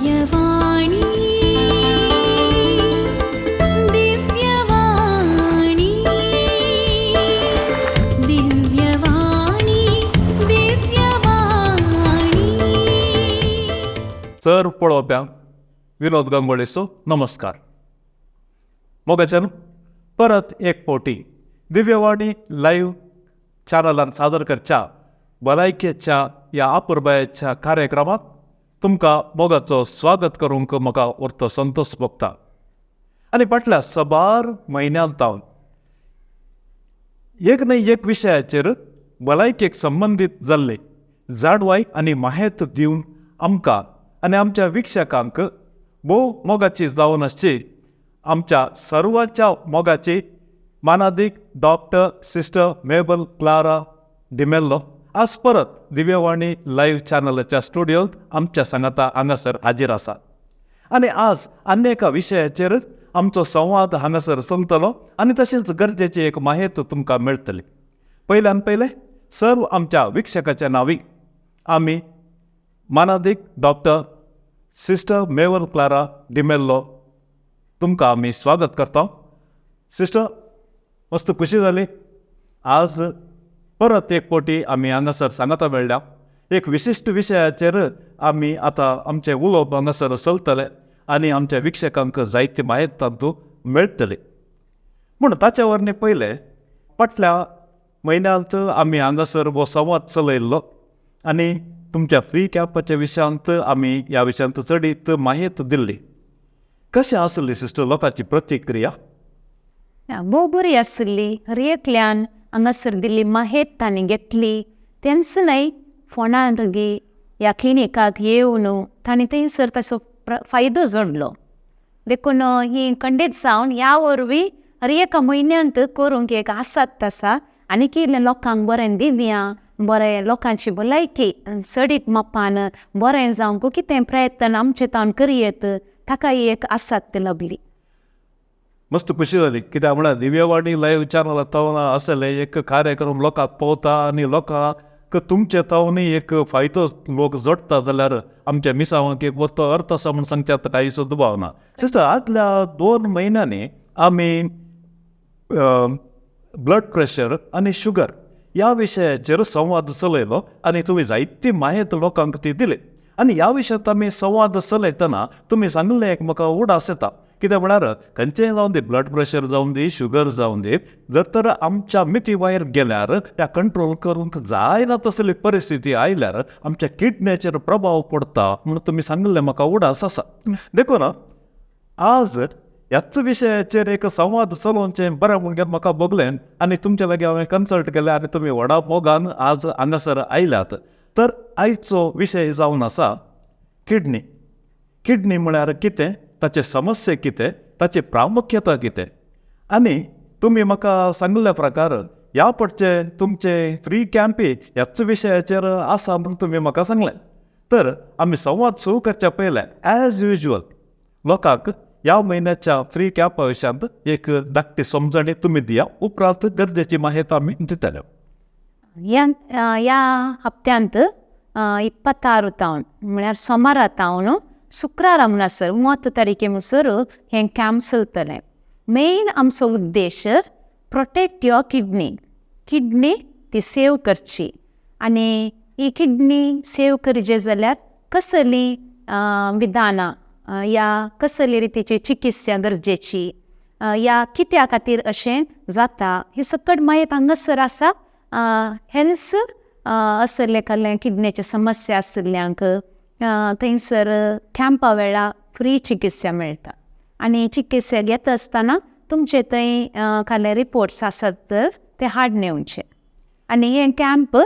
Divyavani, Divyavani, Divyavani, Divyavani. Sir पळोवप्यांक विनोद गंगोळेचो नमस्कार. मोगाच्यान परत एक फावटी दिव्यवाणी लायव्ह चॅनलान सादर करच्या भलायकेच्या ह्या आपुरबायेच्या कार्यक्रमात तुमकां मोगाचो स्वागत करूंक म्हाका उरतो संतोश भोगता. आनी फाटल्या सबार म्हयन्यां तावन एक न्हय एक विशयाचेर भलायकेक संबंदीत जाल्ले जाणवाय आनी माहेत दिवन आमकां आनी आमच्या विक्षकांक भोव मोगाची जावन आसची आमच्या सर्वांच्या मोगाची मानादीक डॉक्टर सिस्टर मेबल क्लारा डिमेल्लो आज परत दिव्यवाणी लायव्ह चॅनलाच्या स्टुडियोंत आमच्या सांगाता हांगासर हाजीर आसा. आनी आज आनी एका विशयाचेर आमचो संवाद हांगासर चलतलो आनी तशेंच गरजेची एक माहिती तुमकां मेळटली. पयल्यान पयलें सर्व आमच्या विक्षकाच्या नांवी आमी मानादीक डॉक्टर सिस्टर मेवल क्लारा डिमेल्लो तुमकां आमी स्वागत करता. सिस्टर, मस्त खुशी जाली आज परत एक फावटी आमी हांगासर सांगाता मेळ्ळ्या. एक विशिश्ट विशयाचेर आमी आतां आमचें उलोवप हांगासर चलतलें आनी आमच्या विक्षकांक जायती म्हायती तातूंत मेळटली. पूण ताचे वरवीं पयलें फाटल्या म्हयन्यांत आमी हांगासर हो संवाद चलयल्लो आनी तुमच्या फ्री कॅम्पाच्या विशयांत आमी ह्या विशयांत चडीत म्हायती दिल्ली. कशें आसली सिस्टर लोकांची प्रतिक्रिया? भोव बरी आसली. हर एकल्यान हांगासर दिल्ली माहेत तांणी घेतली. तेंच न्हय, फोनार ह्या क्लिनिकाक येवन तांणी थंयसर ताचो फायदो जोडलो. देखून ही खंडीत जावन ह्या वरवीं हर एका म्हयन्यांत करूंक एक आसात आसा आनी कितें लोकांक बरें दिवया, बरें लोकांची भलायकी चडीत मापान बरें जावंक कितें प्रयत्न आमचे तावन करयेत, ताका एक आसात लभली. मस्त खुशी जाली कित्याक म्हळ्यार दिव्यवाणी लायव्ह चॅनल तावन आसलें एक कार्यक्रम लोकांक पावता आनी लोकांक तुमचे तावनूय एक फायदो लोक जोडटा जाल्यार आमच्या मिसावांक एक बरो अर्थ आसा म्हूण सांगचे आतां कांय दुबाव ना. सिस्टर, आदल्या 2 म्हयन्यांनी आमी ब्लड प्रेशर आनी शुगर ह्या विशयाचेर संवाद चलयलो आनी तुमी जायती म्हायती लोकांक ती दिली. आनी ह्या विशयांत आमी संवाद चलयतना तुमी सांगलें एक म्हाका उडास येता, कित्याक म्हळ्यार खंयचेंय जावं दी, ब्लड प्रेशर जावं दी, शुगर जावं दी, जर तर आमच्या मिती भायर गेल्यार त्या कंट्रोल करूंक जायना तसली परिस्थिती आयल्यार आमच्या किडनेचेर प्रभाव पडटा म्हणून तुमी सांगलें म्हाका उडास आसा. देखून आज ह्याच विशयाचेर एक संवाद चलोवचें बरें म्हणून म्हाका भोगलें आनी तुमचे लागीं हांवें कन्सल्ट केलें आनी तुमी व्हडा मोगान आज हांगासर आयल्यात. तर आयचो विशय जावन आसा किडनी. किडनी म्हळ्यार कितें, ताचे समस्या कितें, ताची प्रामुख्यता कितें, आनी तुमी म्हाका सांगिल्ल्या प्रकार ह्या पडचे तुमचे फ्री कॅम्पी ह्याच विशयाचेर आसा म्हणून तुमी म्हाका सांगलें. तर आमी संवाद सुरू करच्या पयलें एज युज्युअल लोकांक ह्या म्हयन्याच्या फ्री कॅम्पा विशयांत एक धाकटी समजणी तुमी दिया, उपरांत गरजेची माहिती आमी दितले. ह्या हप्त्यांत 26 तावन म्हळ्यार सोमारा तावन शुक्रारा म्हणसर 30 तारखे म्हणसर हें कॅम्प चलतलें. मेन आमचो उद्देश प्रोटेक्ट your kidney, kidney ती सेव करची. आनी ही किडनी सेव करचे जाल्यार कसली विधानां या कसली रितीची चिकित्सा गरजेची या कित्या खातीर अशें जाता ही सकट म्हायती हांगासर आसा. हेन्स असले कसले किडनेचे समस्या आशिल्ल्यांक थंयसर कॅम्पा वेळार फ्री चिकित्सा मेळटा. आनी चिकित्सा घेता आसतना तुमचे थंय काले रिपोर्ट्स आसत तर ते हाडून येवचे. आनी हें कॅम्प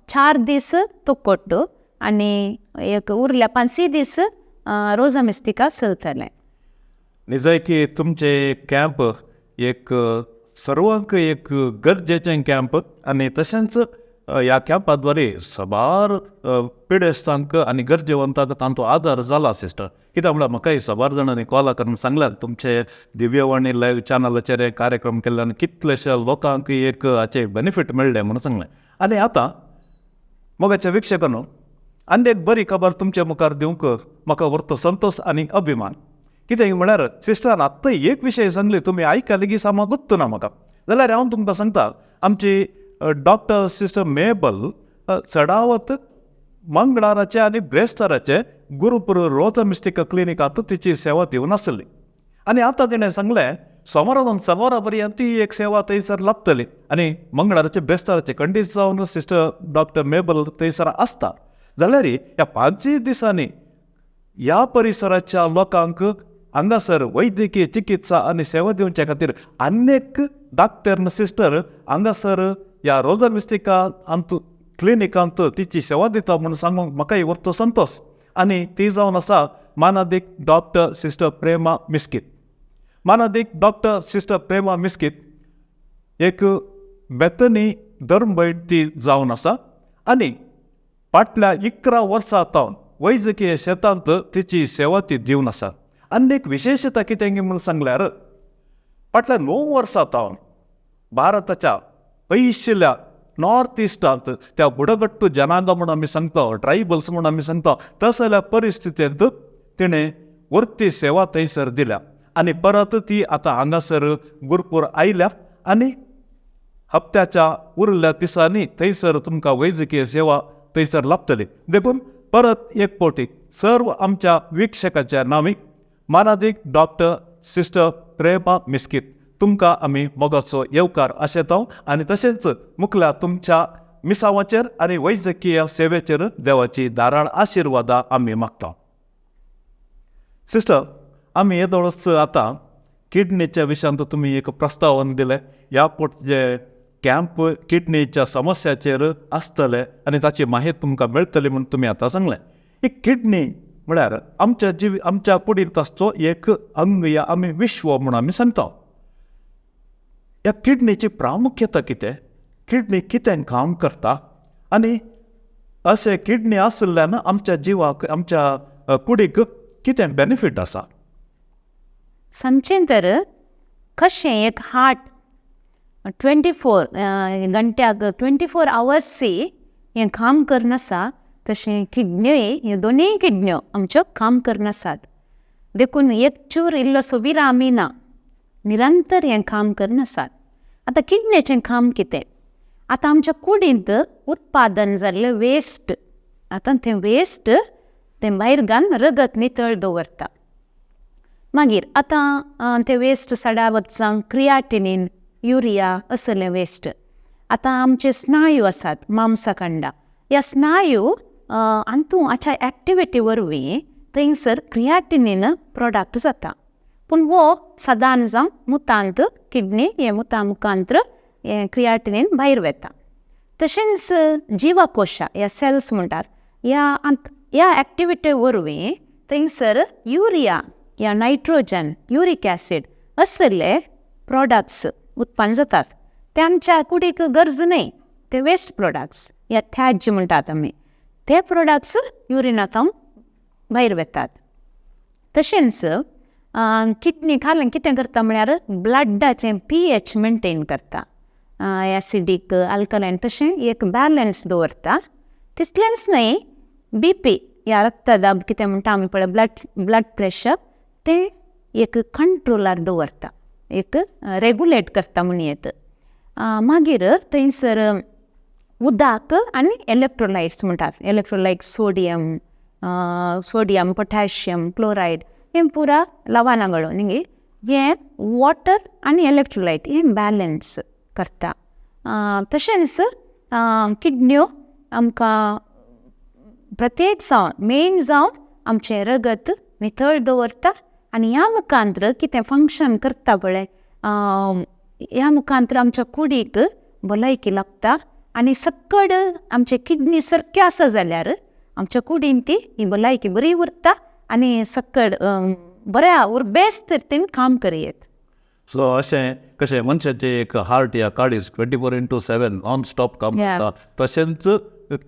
4 दीस तोकोट्टू आनी एक उरल्या 5 दीस रोजा मिस्तिका चलतलें. निजाय की तुमचे कॅम्प एक सर्वांक एक गरजेचें कॅम्प आनी तशेंच ह्या कॅम्पाद्वारे साबार पिडेस्तांक आनी गरजेवंतांक तांचो आदार जाला सिस्टर. कित्याक म्हळ्यार म्हाकाय साबार जाणांनी कॉल करून सांगल्यात तुमचे दिव्यवाणी लायव्ह चॅनलाचेर कार्यक्रम केल्ल्यान कितलेशे लोकांक एक हाचे बेनिफीट मेळ्ळें म्हणून सांगलें. आनी आतां मोगाच्या विक्षकांनो, आनी एक बरी खबर तुमच्या मुखार दिवंक म्हाका व्हरतो संतोश आनी अभिमान. कितें म्हळ्यार सिस्टरान आत्तां एक विशय सांगले, तुमी आयकले की सामा गुत्त ना म्हाका, जाल्यार हांव तुमकां सांगता आमची डॉक्टर सिस्टर मेबल चडावत मंगळाराचे आनी ब्रेस्ताराचे गुरुपूर रोजा मिस्टिका क्लिनिकांत तिची सेवा दिवन आसली. आनी आतां तिणें सांगलें सोमारा सवारा पर्यंत ती एक सेवा थंयसर लाबतली आनी मंगळाराचे ब्रेस्ताराचे खंडीत जावन सिस्टर डॉक्टर मेबल थंयसर आसता. जाल्यार ह्या 5 दिसांनी ह्या परिसराच्या लोकांक हांगासर वैद्यकीय चिकित्सा आनी सेवा दिवच्या खातीर अनेक डॉक्टर सिस्टर हांगासर ह्या रोजा मिस्टिका आमचो क्लिनिकांत तिची सेवा दिता म्हूण सांगूंक म्हाकाय व्हरतो संतोश. आनी ती जावन आसा मानादीक डॉक्टर सिस्टर प्रेमा मिस्कीत. मानादीक डॉक्टर सिस्टर प्रेमा मिस्कीत एक बेतनी धर्मभैट ती जावन आसा आनी फाटल्या 11 वर्सां तावन वैजकीय शेतांत तिची सेवा ती दिवन आसा. आनी एक विशेशता कितें म्हूण सांगल्यार फाटल्या 9 वर्सां तावन भारताच्या पयशिल्ल्या नॉर्थ इस्टांत त्या बुडगट्टू जनांगां म्हूण आमी सांगता, ट्रायबल्स म्हूण आमी सांगता, तसल्या परिस्थितींत तिणें वर्ती सेवा थंयसर दिल्या आनी परत ती आतां हांगासर गुरपूर आयल्या आनी हप्त्याच्या उरल्या दिसांनी थंयसर तुमकां वैजकीय सेवा थंयसर लाबतली. देखून परत एक फावटी सर्व आमच्या वीक्षकाच्या नांवी मानादीक डॉक्टर सिस्टर प्रेमा मिस्कीत तुमकां आमी मोगाचो येवकार आशेता आनी तशेंच मुखल्या तुमच्या मिसावाचेर आनी वैजकीय सेवेचेर देवाची धाराळ आशिर्वादां आमी मागता. सिस्टर, आमी येदोळच आतां किडनीच्या विशयांत तुमी एक प्रस्तावन दिलें, ह्या पोट जे कॅम्प किडनीच्या समस्याचेर आसतले आनी ताची माहिती तुमकां मेळटली म्हूण तुमी आतां सांगलें. ही किडनी म्हळ्यार आमच्या जिवी आमच्या कुडींत आसचो एक अंग या आमी विश्व म्हूण आमी सांगता. ह्या किडनीची प्रामुख्यता कितें, किडनी कितें काम करता आनी अशें किडनी आशिल्ल्यान आमच्या जिवाक आमच्या कुडीक कितें बेनिफीट आसा? सांगचें तर कशें एक हार्ट 24 घंट्याक 24 आवर्स हें काम करनासा, तशें किडन्योय ह्यो दोनूय किडन्यो आमच्यो काम करनासात. देखून एक चूर इल्लोसो विरामय ना, निरंतर हें काम करनासात. आतां किडनेचें काम कितें? आतां आमच्या कुडींत उत्पादन जाल्लें वेस्ट, आतां तें वेस्ट तें भायर घालून रगत नितळ दवरता. मागीर आतां तें वेस्ट सडावत जावं क्रियाटिनीन, युरिया असले वेस्ट. आतां आमचे स्नायू आसात मांसखंडां, ह्या स्नायू हातूंत हाच्या एक्टिविटी वरवीं थंयसर क्रियाटिनीन प्रोडक्ट जाता. पूण हो सदान जावं मुतांत किडनी हे मुता मुखांत्र हें क्रियाटिनीन भायर वता. तशेंच जिवाकोशा ह्या सेल्स म्हणटात ह्या एक्टिविटी वरवीं थंयसर युरिया या नायट्रोजन, युरीक एसीड असले प्रोडक्ट्स उत्पन्न जातात. ते आमच्या कुडीक गरज न्हय, ते वेस्ट प्रोडक्ट्स या त्याज्य म्हणटात आमी, ते प्रोडक्ट्स युरिनांत भायर वतात. तशेंच किडनी खालें कितें करता म्हळ्यार ब्लडाचें पीएच मेनटेन करता, एसिडीक अल्कलायन तशें एक बॅलन्स दवरता. तितलेंच न्हय, बीपी या रक्तदाब कितें म्हणटा आमी पळय ब्लड प्रेशर तें एक कंट्रोलार दवरता, एक रेगुलेट करता म्हूण येत. मागीर थंयसर उदक आनी इलेक्ट्रोलायट्स म्हणटात, इलेक्ट्रोलायट सोडियम, पोटॅशियम, क्लोरायड हें पुरा लवणां मेळून न्ही, हें वॉटर आनी इलेक्ट्रोलायट हें बॅलन्स करता. तशेंच किडन्यो आमकां प्रत्येक जावन मेन जावन आमचें रगत नितळ दवरता आनी ह्या मुखांत्र कितें फंक्शन करता पळय, ह्या मुखांत्र आमच्या कुडीक भलायकी लागता आनी सक्कड आमचे किडनी सारक्यो आसा जाल्यार आमच्या कुडीन ती ही भलायकी बरी उरता आनी सक्कड बऱ्या उर्बेस्त रितीन काम करयेत. सो अशें कशें मनशाचें एक हार्ट या काळीज 24/7 नॉन स्टॉप काम करता, तशेंच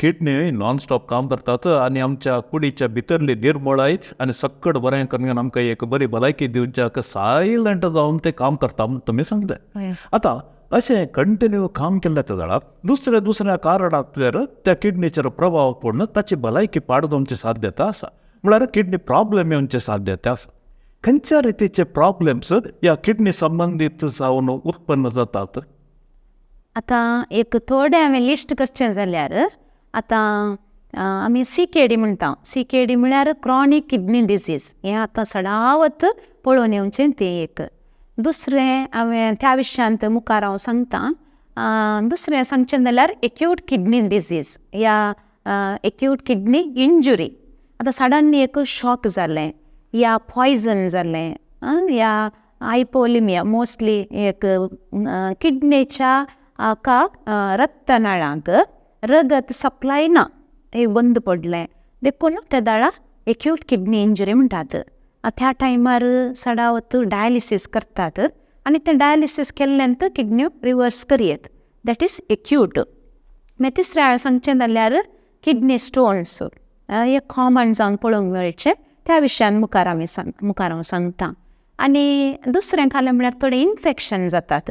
किडनी नॉन स्टॉप काम करतात आनी आमच्या कुडीच्या भितरली निर्मळाय आनी सक्कड बरें करून आमकां एक बरी भलायकी दिवच्याक सायलंट जावन ते काम करता म्हूण तुमी सांगले. आतां अशें कंटिन्यू काम केल्ल्या त्या जाणां दुसऱ्या दुसऱ्या कारणांतल्यान त्या किडनीचेर प्रभाव पडून ताची भलायकी पाड जावची साध्यता आसा, म्हळ्यार किडनी प्रॉब्लेम येवची साध्यता आसा. खंयच्या रितीचे प्रॉब्लेम्स ह्या किडनी संबंदीत जावन उत्पन्न जातात? आतां एक थोडें हांवें लिस्ट करचें जाल्यार आतां आमी CKD म्हणटा. CKD म्हळ्यार क्रॉनीक किडनी डिजीज, हें आतां सदांच पळोवन येवचें तें एक. दुसरें हांवें त्या विशयांत मुखार हांव सांगतां. दुसरें सांगचें जाल्यार एक्यूट किडनी डिजीज या एक्यूट किडनी इंजुरी. आतां सडनली एक शॉक जालें या पॉयजन जालें या हायपोलिमिया, मोस्टली एक किडनीच्या हाका रक्तनाळांक रगत सप्लाय ना, हें बंद पडलें देखून ते दाळा एक्यूट किडनी इंजुरी म्हणटात. त्या टायमार सदांच डायलिसीस करतात आनी तें डायलिसीस केल्ल्यान किडन्यो रिवर्स करयेत, that is acute. मागीर तिसरें हांवें सांगचें जाल्यार किडनी स्टोन्स हे कॉमन जावन पळोवंक मेळचें, त्या विशयान मुखार आमी मुखार हांव सांगता. आनी दुसरें खालें म्हळ्यार थोडें इन्फेक्शन जातात,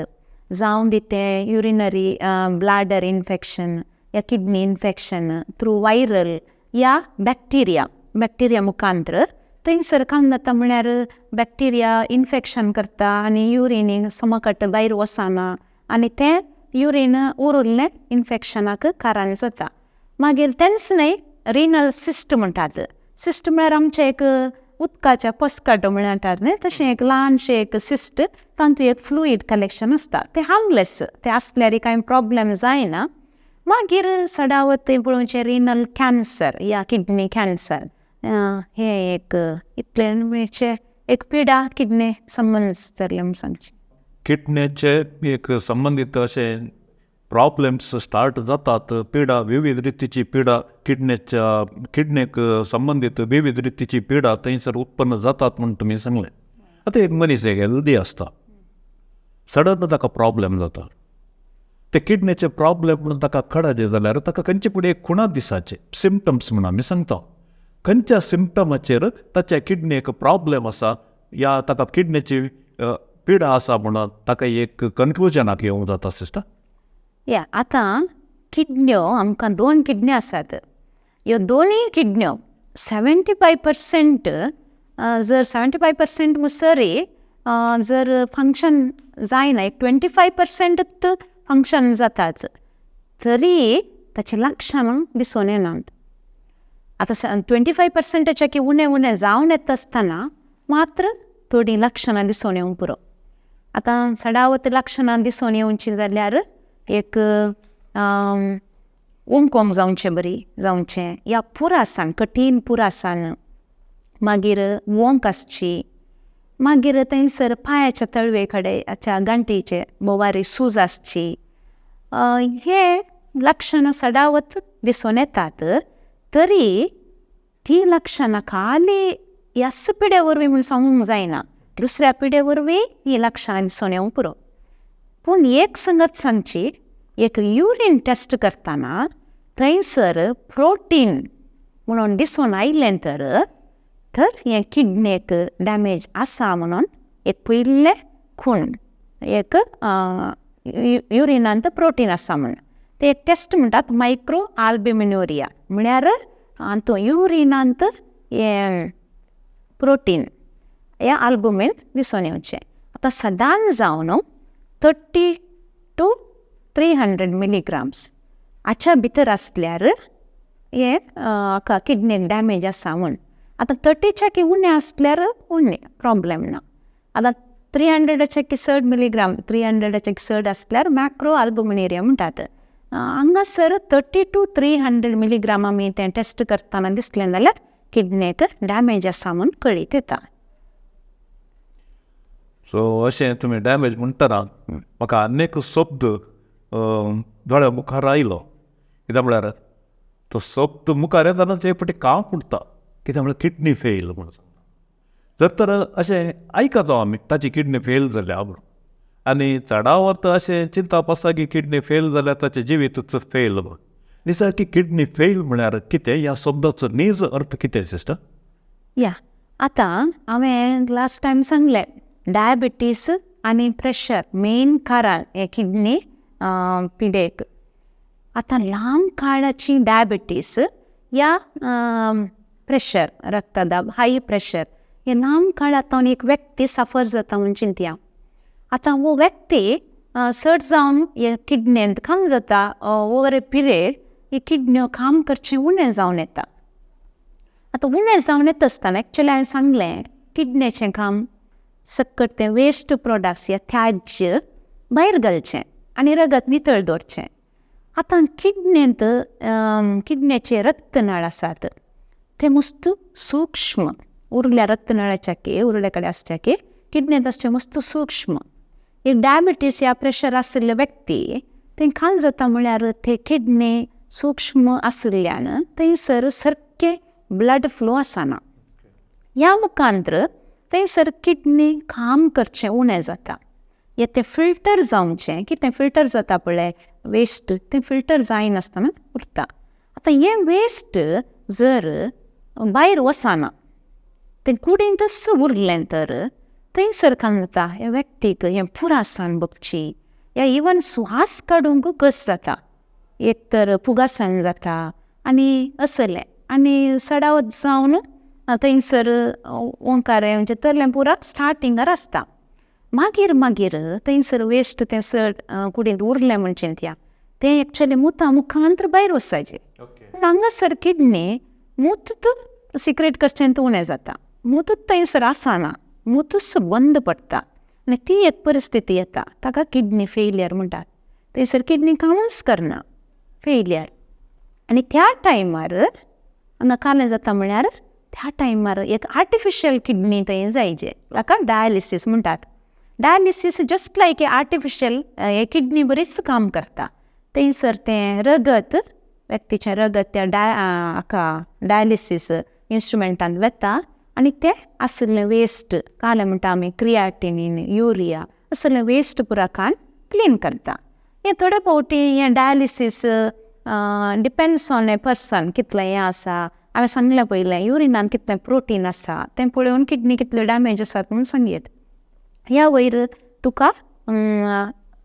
जावं दी तें युरिनरी ब्लाडर इन्फेक्शन या किडनी इन्फेक्शन थ्रू वायरल या बॅक्टिरिया, बॅक्टिरिया मुखांत्र थंयसर काम जाता म्हळ्यार बॅक्टिरिया इन्फेक्शन करता आनी युरिनीक समकट भायर वचना आनी तें युरीन उरिल्लें इन्फेक्शनाक कारण जाता. मागीर तेंच न्हय रिनल सिस्ट म्हणटात. सिस्ट म्हळ्यार आमचें एक उदकाच्या पसकाटो म्हणटात न्हय, तशें एक ल्हानशें एक सिस्ट, तातूंत एक फ्लुईड कलेक्शन आसता, तें हार्मलेस, तें आसल्यार कांय प्रॉब्लेम जायना. मागीर सदांच थंय पळोवचें रिनल कॅन्सर या किडनी कॅन्सर, हें एक इतलें म्हणचे एक पिडा किडनी संबंद जातलें म्हूण सांगचें. किडनीचे एक संबंदीत अशें प्रॉब्लेम्स स्टार्ट जातात, पिडा विविध रितीची पिडा किडनेच्या किडनेक संबंदीत विविध रितीची पिडा थंयसर उत्पन्न जातात म्हूण तुमी सांगलें. आतां एक मनीस एक हेल्दी आसता, सडन ताका प्रॉब्लेम जाता, ते किडनेचे प्रॉब्लेम म्हणून ताका कळचे जाल्यार ताका खंयचे फुडें एक खुणा दिसाचे सिमटम्स म्हूण आमी सांगता. खंयच्या सिमटमाचेर ताच्या किडनेक प्रॉब्लेम आसा या ताका किडनेची पिडा आसा म्हणून ताका एक कन्क्लुजनाक येवंक जाता सिस्टर? या आतां किडन्यो आमकां दोन किडन्यो आसात, ह्यो दोनूय किडन्यो 75% जर 75% मुसरी जर फंक्शन जायना, एक 25% फंक्शन जातात तरी ताचें लक्षणां दिसून येनात. आतां 25%च्या की उणें उणें जावन येता आसतना मात्र थोडीं लक्षणां दिसून येवंक पुरो. आतां सदांच लक्षणां दिसून येवचीं जाल्यार एक ओंकोंक जावचें बरी जावचें या पुरासान कठीण पुरासान, मागीर वोंक आसची, मागीर थंयसर पांयाच्या तळवे कडेन गांठीचे बोवारी सूज आसची, हे लक्षणां सदांच दिसून येतात. तरी ती लक्षणां खाली ह्याच पिडे वरवीं म्हूण सांगूंक जायना, दुसऱ्या पिडे वरवीं ही लक्षणां दिसून येवंक पुरो. पूण एक संगत सांगची, एक युरीन टेस्ट करतना थंयसर प्रोटीन म्हणून दिसून आयलें तर तर हें किडनेक डॅमेज आसा म्हणून एक पयलें खूण, एक युरिनांत प्रोटीन आसा म्हूण ते एक टेस्ट म्हणटात मायक्रो आल्ब्युमिनोरिया, म्हळ्यार हातूंत युरिनांत हें प्रोटीन हें आल्बुमीन दिसून येवचें. आतां सदांच जावन 30 to 300 milligrams हाच्या भितर आसल्यार हें किडनीक डॅमेज आसा म्हूण. आतां 30च्या की उणें आसल्यार उणें प्रॉब्लेम ना. आतां 300च्या की चड मिलीग्राम, 300च्या की चड आसल्यार मॅक्रो आल्बुमिनेरिया म्हणटात. हांगासर 30 to 300 milligram आमी तें टेस्ट करतना दिसलें जाल्यार किडनेक डॅमेज आसा म्हूण कळीत येता. सो अशें तुमी डॅमेज म्हणटना म्हाका आनी एक शब्द दोळ्या मुखार आयलो, कित्याक म्हळ्यार तो शब्द मुखार येतना एक फावटी कांप उरता, कित्याक म्हळ्यार किडनी फेल म्हणून. जर तर अशें आयकता आमी ताची किडनी फेल जाल्या म्हणून, आनी चडावत अशें चिंतप आसा की किडनी फेल जाल्यार ताचें जिवीतूच फेल म्हणून. निसर्गी किडनी फेल म्हळ्यार कितें, ह्या शब्दाचो नीज अर्थ कितें सिस्टर? या आतां हांवें लास्ट टायम सांगलें डायबिटीस आनी प्रेशर मेन कारण हे किडनी पिडेक. आतां लांब काळाची डायबिटीस या प्रेशर, रक्तदाब, हाय प्रेशर हे लांब काळांत एक व्यक्ती सफर जाता म्हूण चिंतया. आतां हो व्यक्ती चड जावन हे किडनेंत काम जाता ओवर ए पिरियड ही किडन्यो काम करचें उणें जावन येता. आतां उणें जावन येता आसतना एक्चुअली हांवें सांगलें किडनेचें काम सक्कट तें वेस्ट प्रोडक्ट्स या त्याज्य भायर घालचें आनी रगत नितळ दवरचें. आतां किडनेंत किडनेचे रक्तनळ आसात ते मस्त सूक्ष्म उरल्या रक्तनळाच्या की उरले कडेन आसच्या की किडनेंत आसचें मस्त सूक्ष्म. एक डायबिटीस या प्रेशर आशिल्ले व्यक्ती तें खाल जाता म्हळ्यार ते किडनी सूक्ष्म आशिल्ल्यान थंयसर सारकें ब्लड फ्लो आसना. ह्या मुखांत्र थंयसर किडनी काम करचें उणें जाता. हे तें फिल्टर जावचें कितें फिल्टर जाता पळय वेस्ट तें फिल्टर जायनासतना उरता. आतां हें वेस्ट जर भायर वचना तें कुडींतच उरलें तर थंयसर काम जाता ह्या व्यक्तीक हें पुरासाण भोगची या इवन श्वास काडूंक कस जाता, एक तर फुगासाण जाता आनी असलें आनी सडावत जावन थंयसर ओंकार म्हणजे तरलें पुरा स्टार्टिंगार आसता. मागीर मागीर थंयसर वेस्ट तें चड कुडींत उरलें म्हूण चिंतया तें एक्चुअली मुता मुखांतर भायर वचपाचें. पूण हांगासर किडनी मूत सिक्रेट करचें उणें जाता, मुतूच थंयसर आसना, मुतूच बंद पडटा आनी ती एक परिस्थिती येता ताका किडनी फेलियर म्हणटात. थंयसर किडनी कामूच करना, फेलियर. आनी त्या टायमार हांगा कालें जाता म्हळ्यार त्या टायमार एक आर्टिफिशियल किडनी थंय जायचे, ताका डायलिसीस म्हणटात. Dialysis just like a artificial kidney बरीच काम करता. थंयसर तें रगत व्यक्तीचें रगत त्या हाका डायलिसीस इन्स्ट्रुमेंटान वता आनी तें आशिल्लें वेस्ट कालें म्हणटा आमी क्रियाटिनीन युरिया असलें वेस्ट पुरा काडून क्लीन करता. हें थोडे फावटी हें dialysis depends on a person कितलें हें आसा. हांवें सांगलें पयलें युरिनान कितलें प्रोटीन आसा तें पळोवन किडनी कितल्यो डॅमेज आसात म्हूण सांगयेत. ह्या वयर तुका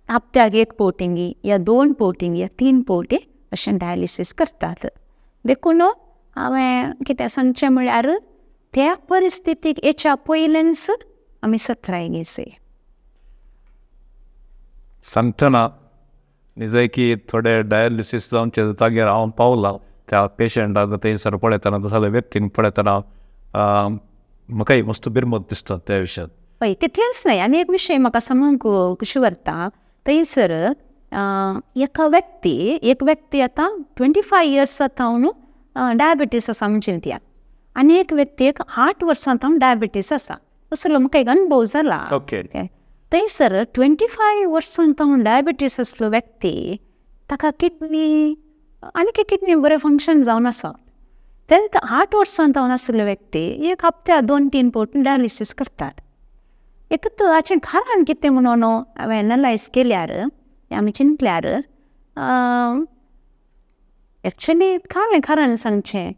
हप्त्याक एक फावटी या 2 फावटी या 3 फावटी अशें डायलिसीस करतात. देखून हांवें कितें सांगचें म्हळ्यार त्या परिस्थितीक हेच्या पयलेंच आमी सत्राय घेवचे. सांगतना निजय की थोडे डायलिसीस जावचे जाग्यार हांव पावलां त्या पेशंटाक थंयसर पळयतना तसल्या व्यक्तींक पळयतना म्हाकाय मस्त बिरमत दिसता त्या विशयान. हय, तितलेंच न्हय आनी एक विशय म्हाका सांगूंक खुशी व्हरता. थंयसर एका व्यक्ती एक व्यक्ती आतां 25 इयर्स जावन डायबिटीस आसा म्हूण चिंतया आनी एक व्यक्तीक 8 वर्सां जावन डायबिटीस आसा असलो म्हाका एक अनुभव जाला. थंयसर 25 वर्सां जावन डायबिटीस आसलो व्यक्ती ताका किडनी आनीक किडनी बरें फंक्शन जावन आसा. तेन्ना 8 वर्सां जावन आशिल्लो व्यक्ती एक हप्त्या 2-3 फावटी डायलिसीस करतात. एक तर हाचें कारण कितें म्हणून हांवें एनलायज केल्यार आमी चिंतल्यार एक्चुअली कांय कारण सांगचें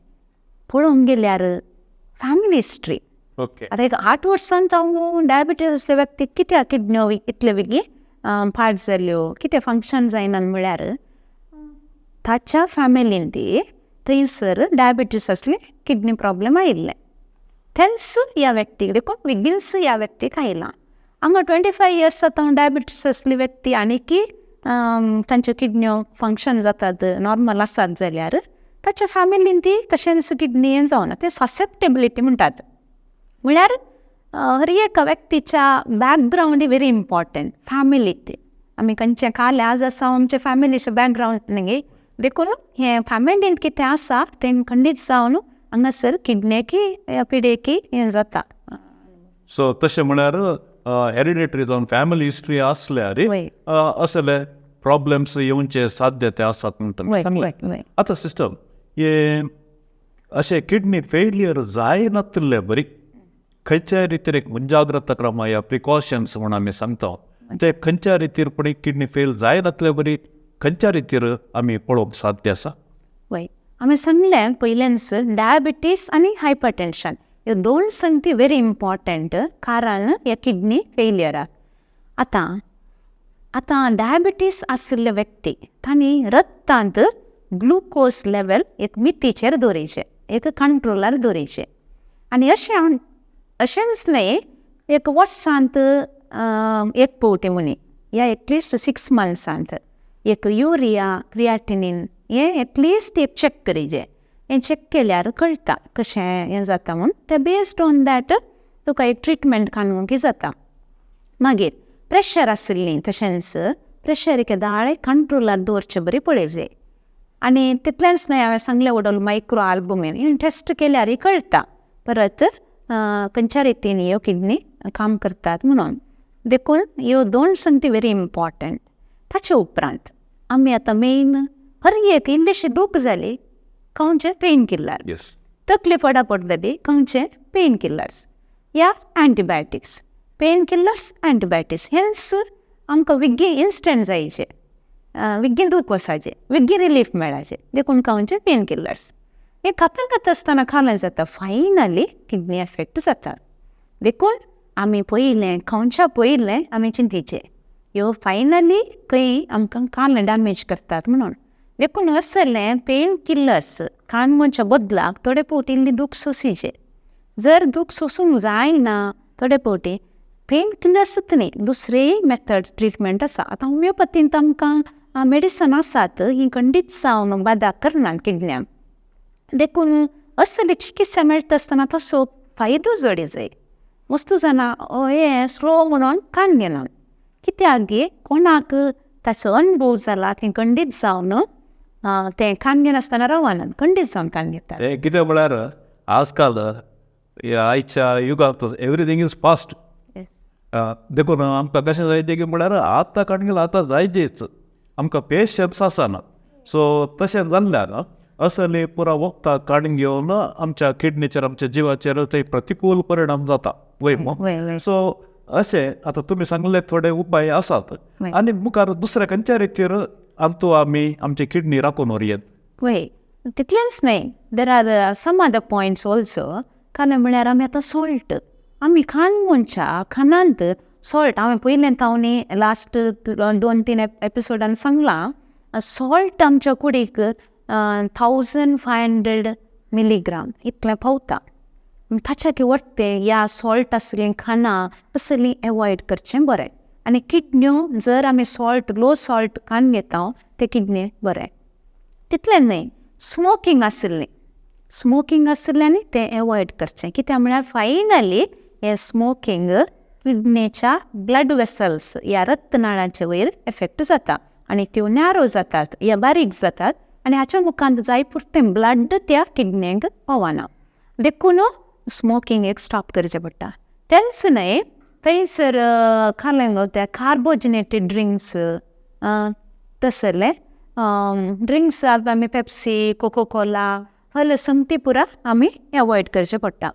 पळोवंक गेल्यार फॅमिली हिस्ट्री. आतां एक 8 वर्सां जावन डायबिटीज आसल्या व्यक्तीक कित्याक किडन्यो इतल्यो बेगी पाड जाल्यो, कितें फंक्शन जायना म्हळ्यार ताच्या फॅमिलीन ती थंयसर डायबिटीस आसली किडनी प्रॉब्लम आयिल्लें तेंच ह्या व्यक्तीक देखून बेगीनच ह्या व्यक्तीक आयलां. हांगा 25 इयर्स आतां डायबिटीस आसली व्यक्ती आनीकी तांच्यो किडन्यो फंक्शन जातात नॉर्मल आसात जाल्यार ताच्या फॅमिलीन ती तशेंच किडनी हें जावना, तें ससेप्टेबिलिटी म्हणटात. म्हळ्यार हर एका व्यक्तीच्या बॅकग्रावंड व्हेरी इम्पॉर्टंट फॅमिली ती आमी खंयचें कालें आज आसा आमच्या फॅमिलीचें बॅकग्रावंड न्ही, देखून हें फॅमिलीन कितें आसा तें खंडीत जावन हांगासर किडनेकी पिडेकी हें जाता. सो तशें म्हळ्यार हेरिडेटरी जावन फॅमिली हिस्ट्री आसल्यार असले प्रॉब्लम्स येवचे साध्यते आसात म्हणटा. आतां सिस्टम हे अशें किडनी फेलियर जायनातिल्ले बरी खंयच्याय रितीर एक मुंजाग्रत क्रम या प्रिकॉशन्स म्हूण आमी सांगता ते खंयच्या रितीर पळय किडनी फेल जायनातले बरी खंयच्या रितीर आमी पळोवंक साध्य आसा? वय, आमी सांगलें पयलेंच डायबिटीस आनी हायपरटेन्शन ह्यो 2 संगती व्हेरी इम्पॉर्टंट कारण ह्या किडनी फेलियराक. आतां आतां डायबिटीस आशिल्ले व्यक्ती तांणी रक्तांत ग्लुकोज लेवल एक मितीचेर दवरीचे, एक कंट्रोलार दवरीचे. आनी अशें अशेंच न्हय, एक वर्सांत एक फावटी म्हणी या एटलिस्ट 6 मंथ्सांत एक युरिया क्रियाटिनीन हें एटलिस्ट एक चॅक करीजे. हें चॅक केल्यार कळटा कशें हें जाता म्हूण, तें बेस्ड ऑन that तुका एक ट्रिटमेंट काडूंक जाता. मागीर प्रेशर आशिल्ली तशेंच प्रेशर केदाळे कंट्रोलार दवरचें बरी पळयजे. आनी तितलेंच न्हय, हांवें सांगलें वडोल मायक्रो आल्बुमीन हें टेस्ट केल्यारय कळटा परत खंयच्या रितीन ह्यो किडनी काम करतात म्हणून. देखून ह्यो दोन संगती व्हेरी इम्पॉर्टंट. ताचे उपरांत आमी आतां मेन हर एक इल्लीशी दूख जाली खंयचे पेन किलर, तकली फटाफट जाली खंयचे पेन किलर्स या एंटीबायोटिक्स, पेन किलर्स एंटीबायोटिक्स हेंच आमकां विग्गी इन्स्टंट जायचे, विग्गी दूख वसाचे, विग्गी रिलीफ मेळाचे, देखून खावचे पेन किलर्स. हें खाता खाता आसतना खालें जाता, फायनली किडनी एफेक्ट जाता. देखून आमी पयलें खावच्या पयलें आमी चिंतीचें ह्यो फायनली खंय आमकां कालें डॅमेज करतात म्हणून. देखून असलें पेन किलर्स खाण म्हणच्या बदलाक थोडे फावटी इल्ली दूख सोंसीचे. जर दूख सोंसूंक जायना थोडे फावटी पेन किलर्सूच न्ही, दुसरेय मेथड ट्रिटमेंट आसा. आतां होमियोपथींत आमकां मेडिसन आसात ही खंडीत जावन बादा करनात किडण्यांक. देखून असली चिकित्सा मेळटा आसतना तसो फायदो जोडी जाय. वस्तू जाणां हें स्लो म्हणून काण घेनात, कित्याक गे कोणाक ताचो अणभव जाला की खंडीत जावन तें कान घेनासतना रावनात, खंडीत जावन कान घेतात. तें कितें म्हळ्यार आजकाल आयच्या युगांत एवरीथींग is fast, देखून आमकां कशें जाय तें म्हळ्यार आतां काडून गेल्यार आतां जायचेच, आमकां पेशन्स आसना. सो तशें जाल्ल्यान असले पुरा वखदां काडून घेवन आमच्या किडनीचेर आमच्या जिवाचेर ते प्रतिकूल परिणाम जाता वय. सो अशें आतां तुमी सांगले थोडे उपाय आसात आनी मुखार दुसऱ्या खंयच्या रितीर आमतू आमी आमची किडनी राखून व्हरयेत. वय, तितलेंच न्हय, there are some other points also. कारण म्हळ्यार आमी आतां सॉल्ट आमी खाण म्हणच्या खाणांत सॉल्ट हांवें पयलें तावनी लास्ट 2-3 एपिसोडान सांगलां, सॉल्ट आमच्या कुडीक 1500 मिलीग्राम इतलें पावता. ताच्या की वरतें या सॉल्ट आसलीं खाणां असलीं एवॉयड करचें बरें. आनी किडन्यो जर आमी सॉल्ट लो सॉल्ट खाण घेता तें किडनी बरें. तितलें न्हय, स्मोकींग आशिल्लें, स्मोकींग आशिल्ल्यान तें एवॉयड करचें. कित्याक म्हळ्यार फायनली हें स्मोकींग किडनेच्या ब्लड वेसल्स ह्या रक्तनाळांचे वयर एफेक्ट जाता आनी त्यो नॅरो जातात या बारीक जातात आनी हाच्या मुखांत जाय पुरतें ब्लड त्या किडनेक पावना. देखून स्मोकींग एक स्टॉप करचें पडटा. तेंच न्हय, थंयसर खालें गो त्या कार्बोजनेटेड ड्रिंक्स तसले ड्रिंक्स आमी पेप्सी कोको कोला हले संगती पुरा आमी एवॉयड करचें पडटा.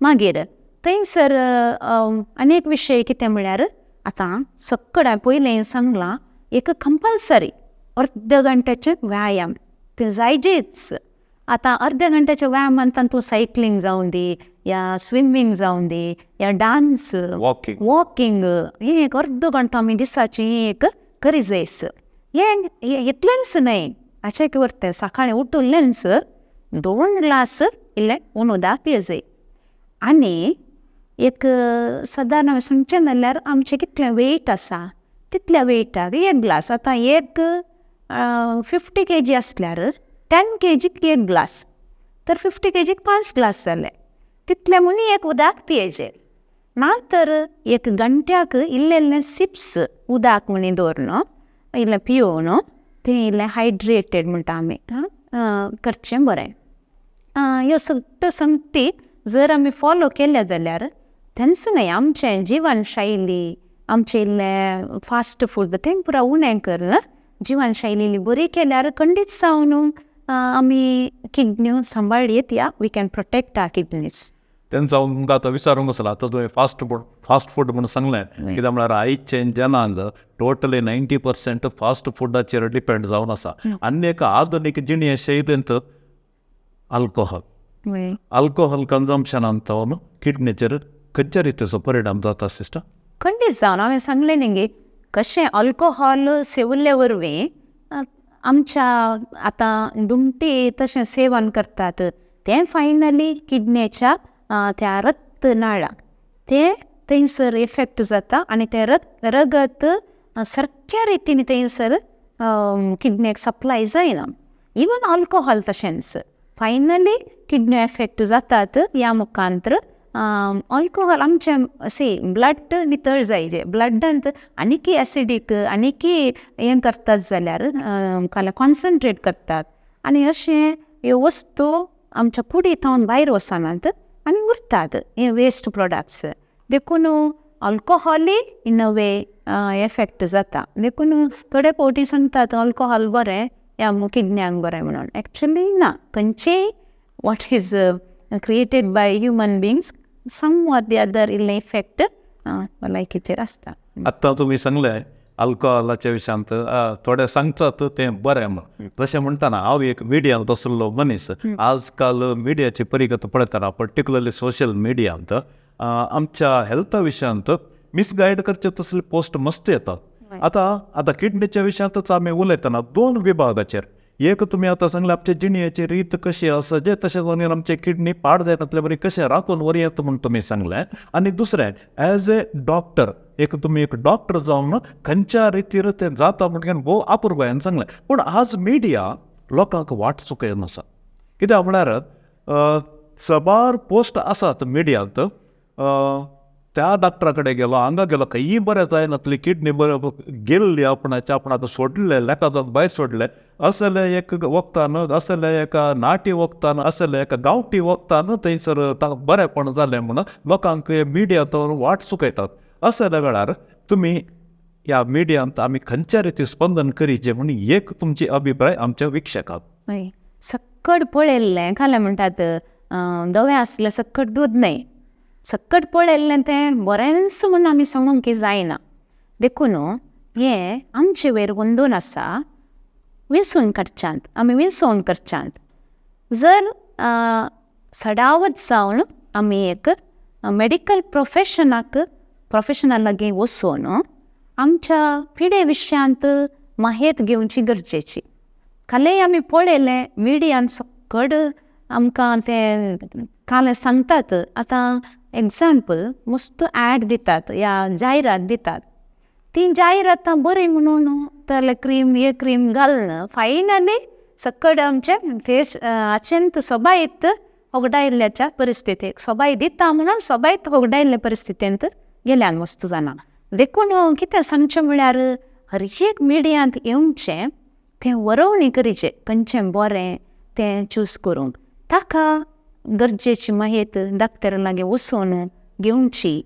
मागीर थंयसर आनी एक विशय कितें म्हळ्यार आतां सकड पयलें सांगलां एक कंपल्सरी अर्द घंट्याचें व्यायाम तें जायजेच. आतां अर्द्या घंट्याच्या व्यायामान तातूंत सायकलींग जावं दी या स्विमींग जावं दी या डांस वॉकिंग हें एक अर्द घंटो आमी दिसाचें एक करी जायस. हें इतलेंच न्हय, हाचें वरतें सकाळीं उठुल्लेंच 2 ग्लास इल्लें उदक पियजाय. आनी एक सादारण सांगचें जाल्यार आमचें कितलें वेट आसा तितल्या वेटाक 1 ग्लास. आतां एक 50 kg आसल्यार 10 kg 1 glass, तर 50 kg 5 glass जाले, तितलें म्हूण एक उदक पियेचें. ना तर एक घंट्याक इल्लें इल्लें सिप्स उदक म्हणी दवरून इल्लें पियोवन तें इल्लें हायड्रेटेड म्हणटा आमी करचें बरें. ह्यो सगळ्यो संगती जर आमी फॉलो केल्या जाल्यार तेंच न्हय आमचें जिवनशैली आमचें इल्लें फास्ट फूड तें पुरा उणें करून जिवनशैली इल्ली बरी केल्यार खंडीत जावन आमी किडन्यो सांबाळयत या we can protect our kidneys. तेंचो हांव तुमकां आतां विचारूंक आसलो, आतां तुवें फास्ट फूड म्हणून सांगलें, कित्याक म्हळ्यार आयचें जनांक टोटली 90% फास्ट फुडाचेर डिपेंड जावन आसा. आनी एक आधुनीक जिणे शैलींत अल्कोहोल अल्कोहोल कन्जम्पशनान किडनीचेर खंयच्या रितीचो परिणाम जाता सिस्टर? खंडीत जावन हांवें सांगलें न्ही गे कशें अल्कोहोल सेवल्ले वरवीं आमच्या आतां दुमटी तशें सेवन करतात तें फायनली किडनेच्या त्या रक्तनाळा तें थंयसर इफेक्ट जाता आनी तें रगत सारक्या रितीन थंयसर किडनेक सप्लाय जायना. इवन अल्कोहोल तशेंच फायनली किडनी एफेक्ट जातात. ह्या मुखांत्र अल्कोहोल आमचें सी ब्लड नितळ जायजे, ब्लडांत आनीकी एसिडीक आनीकी हें करतात जाल्यार कॉन्सन्ट्रेट करतात आनी अशें ह्यो वस्तू आमच्या कुडींत भायर वचनात आनी उरतात हे वेस्ट प्रोडक्ट्स. देखून अल्कोहोलय इन अ वे एफेक्ट जाता. देखून थोडे फावटी सांगतात अल्कोहोल बरें ह्या किडन्यांक बरें म्हणून, एक्चुली ना. खंयचेय what is created by human beings some or the other इल्लें इफेक्ट भलायकेचेर आसता. आत्तां तुमी सांगलें अल्कोहोलाच्या विशयांत थोडे सांगतात तें बरें म्हण, तशें म्हणटना हांव एक मिडियांत आशिल्लो मनीस. आजकाल मिडियाची परिगत पळयतना पर्टिक्युलरली सोशल मिडियांत आमच्या हेल्था विशयांत मिसगायड करचे तसले पोस्ट मस्त येतात. आतां आतां किडनीच्या विशयांतच आमी उलयतना दोन विभागाचेर, एक तुमी आतां सांगलें आमचे जिणेची रीत कशी आसा जे तशें जावन आमचे किडनी पाड जायनातले बरी कशें राखून व्हरयेत म्हूण तुमी सांगलें. आनी दुसरें एज ए डॉक्टर, एक तुमी एक डॉक्टर जावन खंयच्या रितीर तें जाता म्हणटकीर भोव अपुरबायेन सांगलें. पूण आज मिडिया लोकांक वाट चुकयन आसा. कित्याक म्हळ्यार सबार पोस्ट आसात मिडियांत, त्या डॉक्टरा कडेन गेलो हांगा गेलो खंयी बरें जायनातली किडनी बरें गेल्ली आपणाचे आपणाक सोडलें लेखा भायर सोडलें असले एक वखदान असले एका नाटी वखदान असले एका गांवठी वखदान थंयसर बरेंपण जालें म्हणून लोकांक मिडिया वाट चुकयतात. असल्या वेळार तुमी ह्या मिडियांत आमी खंयच्या रिती स्पंदन करीचें म्हूण एक तुमची अभिप्राय आमच्या विक्षकाक. हय, सक्कड पळयल्लें खालें म्हणटात धवें आसलें सक्कड दूद न्हय, सक्कड पळयल्लें तें बरेंच म्हूण आमी सांगूंक जायना. देखून हें आमचे वयर अंदून आसा विसून काडच्यांत आमी विसोवन करच्यांत. जर सडावत जावन आमी एक मेडिकल प्रोफेशनाक प्रोफेशना लागीं वचून आमच्या पिडे विशयांत माहेत घेवची गरजेची. कालय आमी पळयलें मिडियान सक्कड आमकां तें काल सांगतात. आतां एग्जाम्पल मस्त एड दितात या जायरात दितात, ती जायरातां बरी म्हणून जाल्यार क्रीम हे क्रीम घालून फायनली सक्कड आमचे फेस हाचेंत सोबायत होगडायल्ल्याच्या परिस्थितीक सोबाय दिता म्हणून सोबायत होगडायल्ल्या परिस्थितींत गेल्यान वस्तू जाणां. देखून कितें सांगचें म्हळ्यार हर एक मिडियांत येवचें तें वरोवणी करीचें खंयचें बरें तें चूज करूंक ताका गरजेची माहिती डॉक्टरा लागीं वचून घेवची.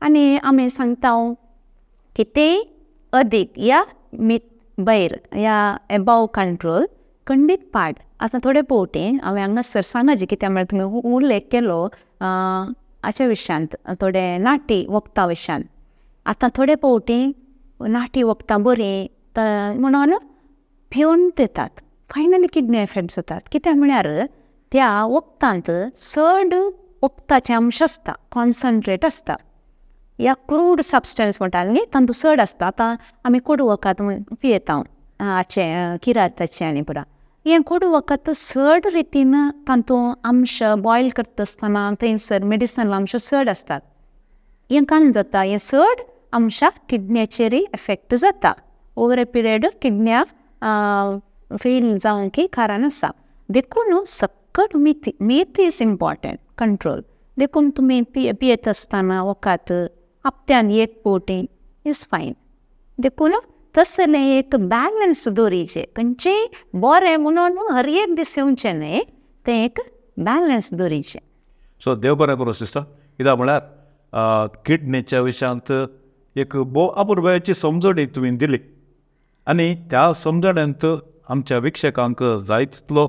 आनी आमी सांगता कितेंय अदीक या भायर या एबाव कंट्रोल खंडीत पाड. आतां थोडे फावटी हांवें हांगासर सांगाची कित्याक म्हळ्यार तुमी उल्लेख केलो हाच्या विशयांत थोडे नाटी वखदां विशयांत. आतां थोडे फावटी नाटी वखदां बरीं म्हणून पिवन दितात, फायनली किडनी एफेक्ट जातात. कित्याक म्हळ्यार त्या वखदांत चड वखदाचें अंश आसता, कॉन्सन्ट्रेट आसता या क्रूड सबस्टन्स म्हणटा न्ही तातूंत चड आसता. आतां आमी कोडू वखद पियेता हाचें किराताचें आनी पुरा हें कोडू वखद चड रितीन तातूंत अंश बॉयल करता आसतना थंयसर मेडिसिनल अंश चड आसतात. हें कान जाता हें चड अंशाक किडन्याचेरय एफेक्ट जाता. ओवर ए पिरियड किडन्याक फेल जावंक कारण आसा. देखून सक्कड मिती मीत is important control. देखून तुमी पियेत आसतना वखद हप्त्यान एक फावटी is fine. देखून तसलें एक बॅलन्स दवरीचें, खंयचेंय बरें म्हणून हर एक दीस येवचें न्हय, तें एक बॅलन्स दवरीचें. सो देव बरें करूं सिस्टर. कित्याक म्हळ्यार किडनीच्या विशयांत एक भोव अपुरबायेची समजणी तुवें दिली आनी त्या समजण्यांत आमच्या विक्षकांक जाय तितलो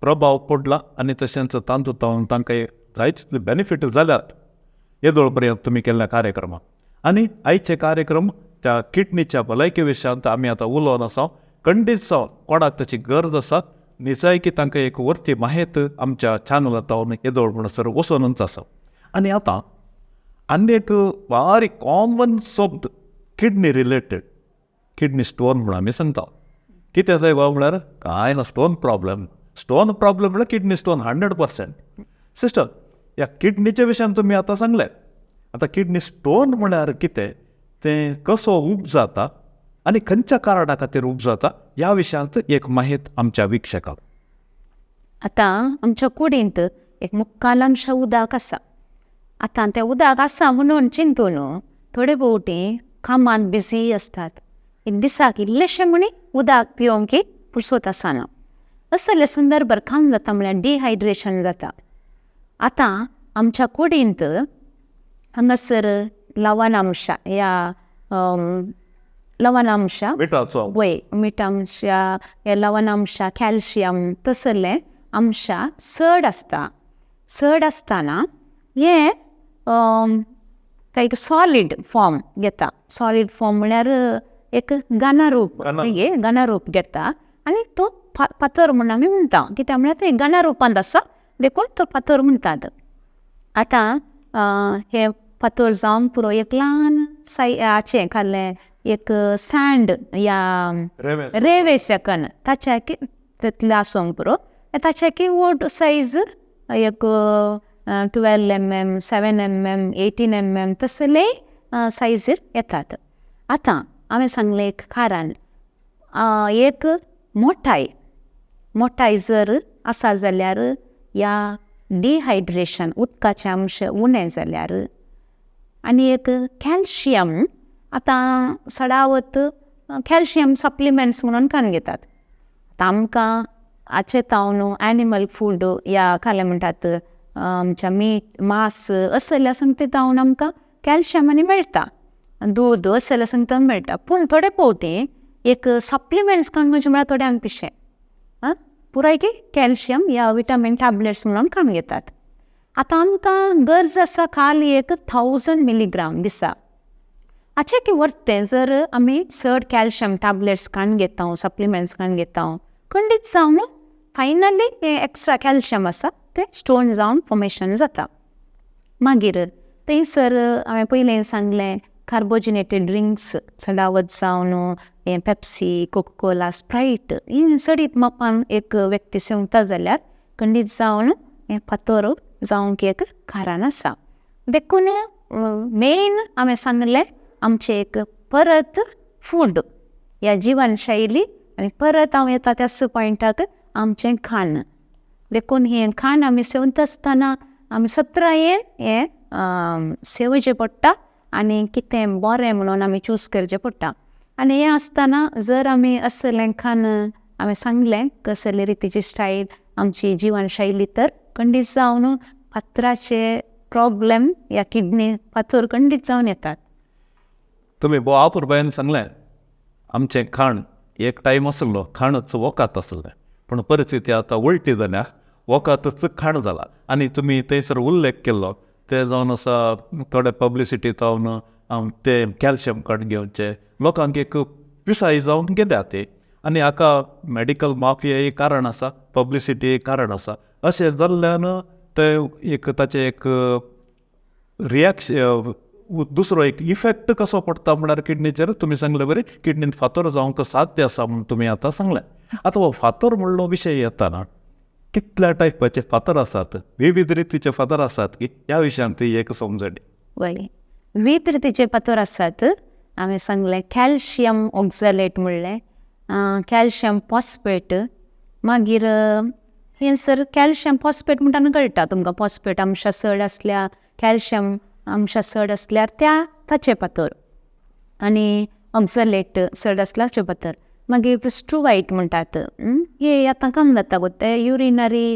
प्रभाव पडला आनी तशेंच तातूंत तांकां जाय तितले बेनिफीट जाल्यात येदोळ पर्यंत तुमी केल्ल्या कार्यक्रमाक. आनी आयचे कार्यक्रम त्या किडनीच्या भलायके विशयांत आमी आतां उलोवन आसा. खंडीत जावन कोणाक ताची गरज आसा निजायकी तांकां एक वरती माहेत आमच्या चॅनलांत येदोळ म्हणसर वचोनच आसा. आनी आतां आनी एक बारीक कॉमन शब्द किडनी रिलेटेड, किडनी स्टोन म्हूण आमी सांगता. कितें जाय बाबा म्हळ्यार कांय ना, स्टोन प्रॉब्लम. स्टोन प्रॉब्लम म्हळ्यार किडनी स्टोन 100%. सिस्टर, ह्या किडनीच्या विशयान तुमी आतां सांगलें, आतां किडनी स्टोन म्हळ्यार कितें, तें कसो उपजाता आनी खंयच्या कारणा खातीर उपजाता ह्या विशयांत एक माहिती आमच्या वीक्षकांक. आतां आमच्या कुडींत एक मुक्कालांश उदक आसा. आतां तें उदक आसा म्हणून चिंतून थोडे भोवटी कामांत बिजी आसतात, एक दिसाक इल्लेशें म्हणी उदक पिवंक पुरसोत आसना. असले संदर्भार काम जाता म्हळ्यार डिहायड्रेशन जाता. आतां आमच्या कुडींत हांगासर लवणांश ह्या लवणांश वय मिठांश ह्या लवणांश कॅल्शियम तसले अंश चड आसता. चड आसतना हें एक सॉलीड फॉर्म घेता. सॉलीड फॉर्म म्हळ्यार एक घनरूप, घनरूप घेता आनी तो फातर म्हूण आमी म्हणटा. कित्याक म्हळ्यार तें घनरुपांत आसा देखून तो फातर म्हणटात. आतां हे फातर जावन पुरो एक ल्हान साय खाल्लें एक सँड या रेवे सेकन ताच्या तितलें आसूंक पुरो. ताच्या की व्हड सायज एक 12 mm, 7 mm, 18 mm तसले सायजीर येतात. आतां हांवें सांगलें एक कारण, एक मोटाय, मोटाय जर आसा जाल्यार या डिहायड्रेशन उदकाचें अंश उणें जाल्यार, आनी एक कॅल्शियम, आतां सडावत कॅल्शियम सप्लिमेंट्स म्हणून खावन घेतात. आतां आमकां हाचे तावन एनिमल फूड या खालें म्हणटात आमच्या मीठ मांस असले आसून ते तावन आमकां कॅल्शियम आनी मेळटा, दूद असले आसून ते मेळटा. पूण थोडे फावटी एक सप्लिमेंट्स खावन म्हणजे म्हळ्यार थोड्यांक पिशें पुराय की कॅल्शियम या विटामीन टॅबलेट्स म्हणून खावन घेतात. आतां आमकां गरज आसा खाली एक 1000 मिलीग्राम दिसा. हाचें की वरतें जर आमी चड कॅल्शियम टॅबलेट्स खावन घेता, सप्लिमेंट्स खावन घेता, खंडीत जावन फायनली हें एक्स्ट्रा कॅल्शियम आसा तें स्टोन जावन फॉर्मेशन जाता. मागीर थंयसर हांवें पयलें सांगलें कार्बोजिनेटेड ड्रिंक्स चडावत जावन हें पेप्सी, कोकोकोला, स्प्रायट हें चडीत मापान एक व्यक्ती सेवता जाल्यार खंडीत जावन हें फातर जावंक एक कारण आसा. देखून मेन हांवें सांगलें आमचें एक परत फूड ह्या जिवनशैली आनी परत हांव येता त्याच पॉयंटाक आमचें खाण. देखून हें खाण आमी सेवता आसतना आमी सत्रायेन हें सेवचें पडटा आनी कितें बरें म्हणून आमी चूज करचें पडटा. आनी हें आसतना जर आमी असलें खाण हांवें सांगलें कसले रितीची स्टायल आमची जिवनशैली तर खंडीत जावन फातराचे प्रॉब्लम या किडनी फातर खंडीत जावन येतात. तुमी भोव अपुरबायेन सांगलें आमचें खाण एक टायम आसलो खाणच वखद आसलें, पूण परिस्थिती आतां उलटी जाल्या, वखदच खाण जाला. आनी तुमी थंयसर उल्लेख केल्लो ते जावन आसा थोडे पब्लिसिटी जावन ते कॅल्शियम काडून घेवचे लोकांक एक पिसाय जावन गेल्या ते, आनी हाका मॅडिकल माफिया एक कारण आसा, पब्लिसिटी एक कारण आसा. अशें जाल्ल्यान ते एक ताचें एक रिएक्शन दुसरो एक इफेक्ट कसो पडटा म्हळ्यार किडनीचेर तुमी सांगले बरी किडनीन फातर जावंक साध्य आसा म्हूण तुमी आतां सांगलें. आतां हो फातर म्हणलो विशय येतना कितल्या टायपाचे फातर आसात, विविध रितीचे फातर आसात की ह्या विशयांत एक समजणी. वय, विविध रितीचे फातर आसात. हांवें सांगलें कॅल्शियम ऑक्झलेट म्हणलें, कॅल्शियम फॉस्फेट, मागीर हें सर कॅल्शियम फॉस्फेट म्हणटा कळटा तुमकां, फॉस्फेट अंश चड आसल्यार, कॅल्शियम अंश चड आसल्यार त्या ताचे फातर, आनी ऑक्झलेट चड आसल्यार ताचे फातर. मागीर स्ट्रुवायट म्हणटात, हे आतां काम जाता गो ते युरिनरी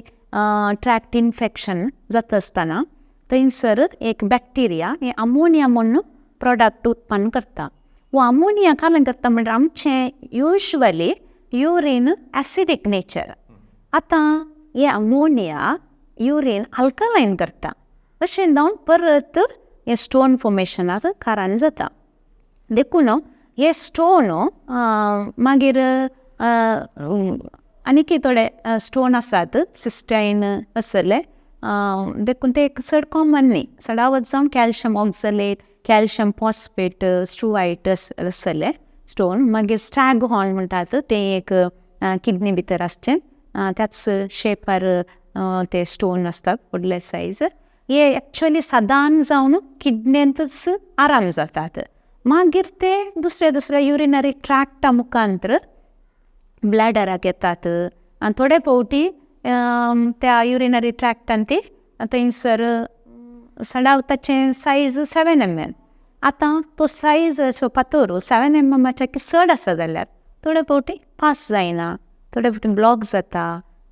ट्रॅक्ट इन्फेक्शन जाता आसतना थंयसर एक बॅक्टिरिया हें अमोनिया म्हूण प्रोडक्ट उत्पन्न करता. वो अमोनिया कारण करता म्हणल्यार आमचें युज्वली युरीन एसिडीक नेचर. आतां हें अमोनिया युरीन अल्कलायन करता, अशें जावन परत हें स्टोन फॉर्मेशनाक कारण जाता. देखून हे स्टोन मागीर आनीकय थोडे स्टोन आसात सिस्टायन असले देखून ते चड कॉमन न्ही. चडावत जावन calcium oxalate, calcium phosphate, struvite आसतले स्टोन. मागीर स्टॅग हॉर्न म्हणटात तें एक किडनी भितर आसचें, त्याच शेपार ते स्टोन आसतात व्हडले सायज. हे एक्चुअली सादारण जावन किडनेंतच आराम जातात. मागीर ते दुसऱ्या दुसऱ्या युरिनरी ट्रॅक्टा मुखांतर ब्लॅडराक येतात आनी थोडे फावटी त्या युरिनरी ट्रॅक्टान ती थंयसर सडावताचें सायज 7 mm. आतां तो सायज असो फातर 7 mm चड आसा जाल्यार थोडे फावटी पास जायना, थोडे फावटी ब्लॉक जाता,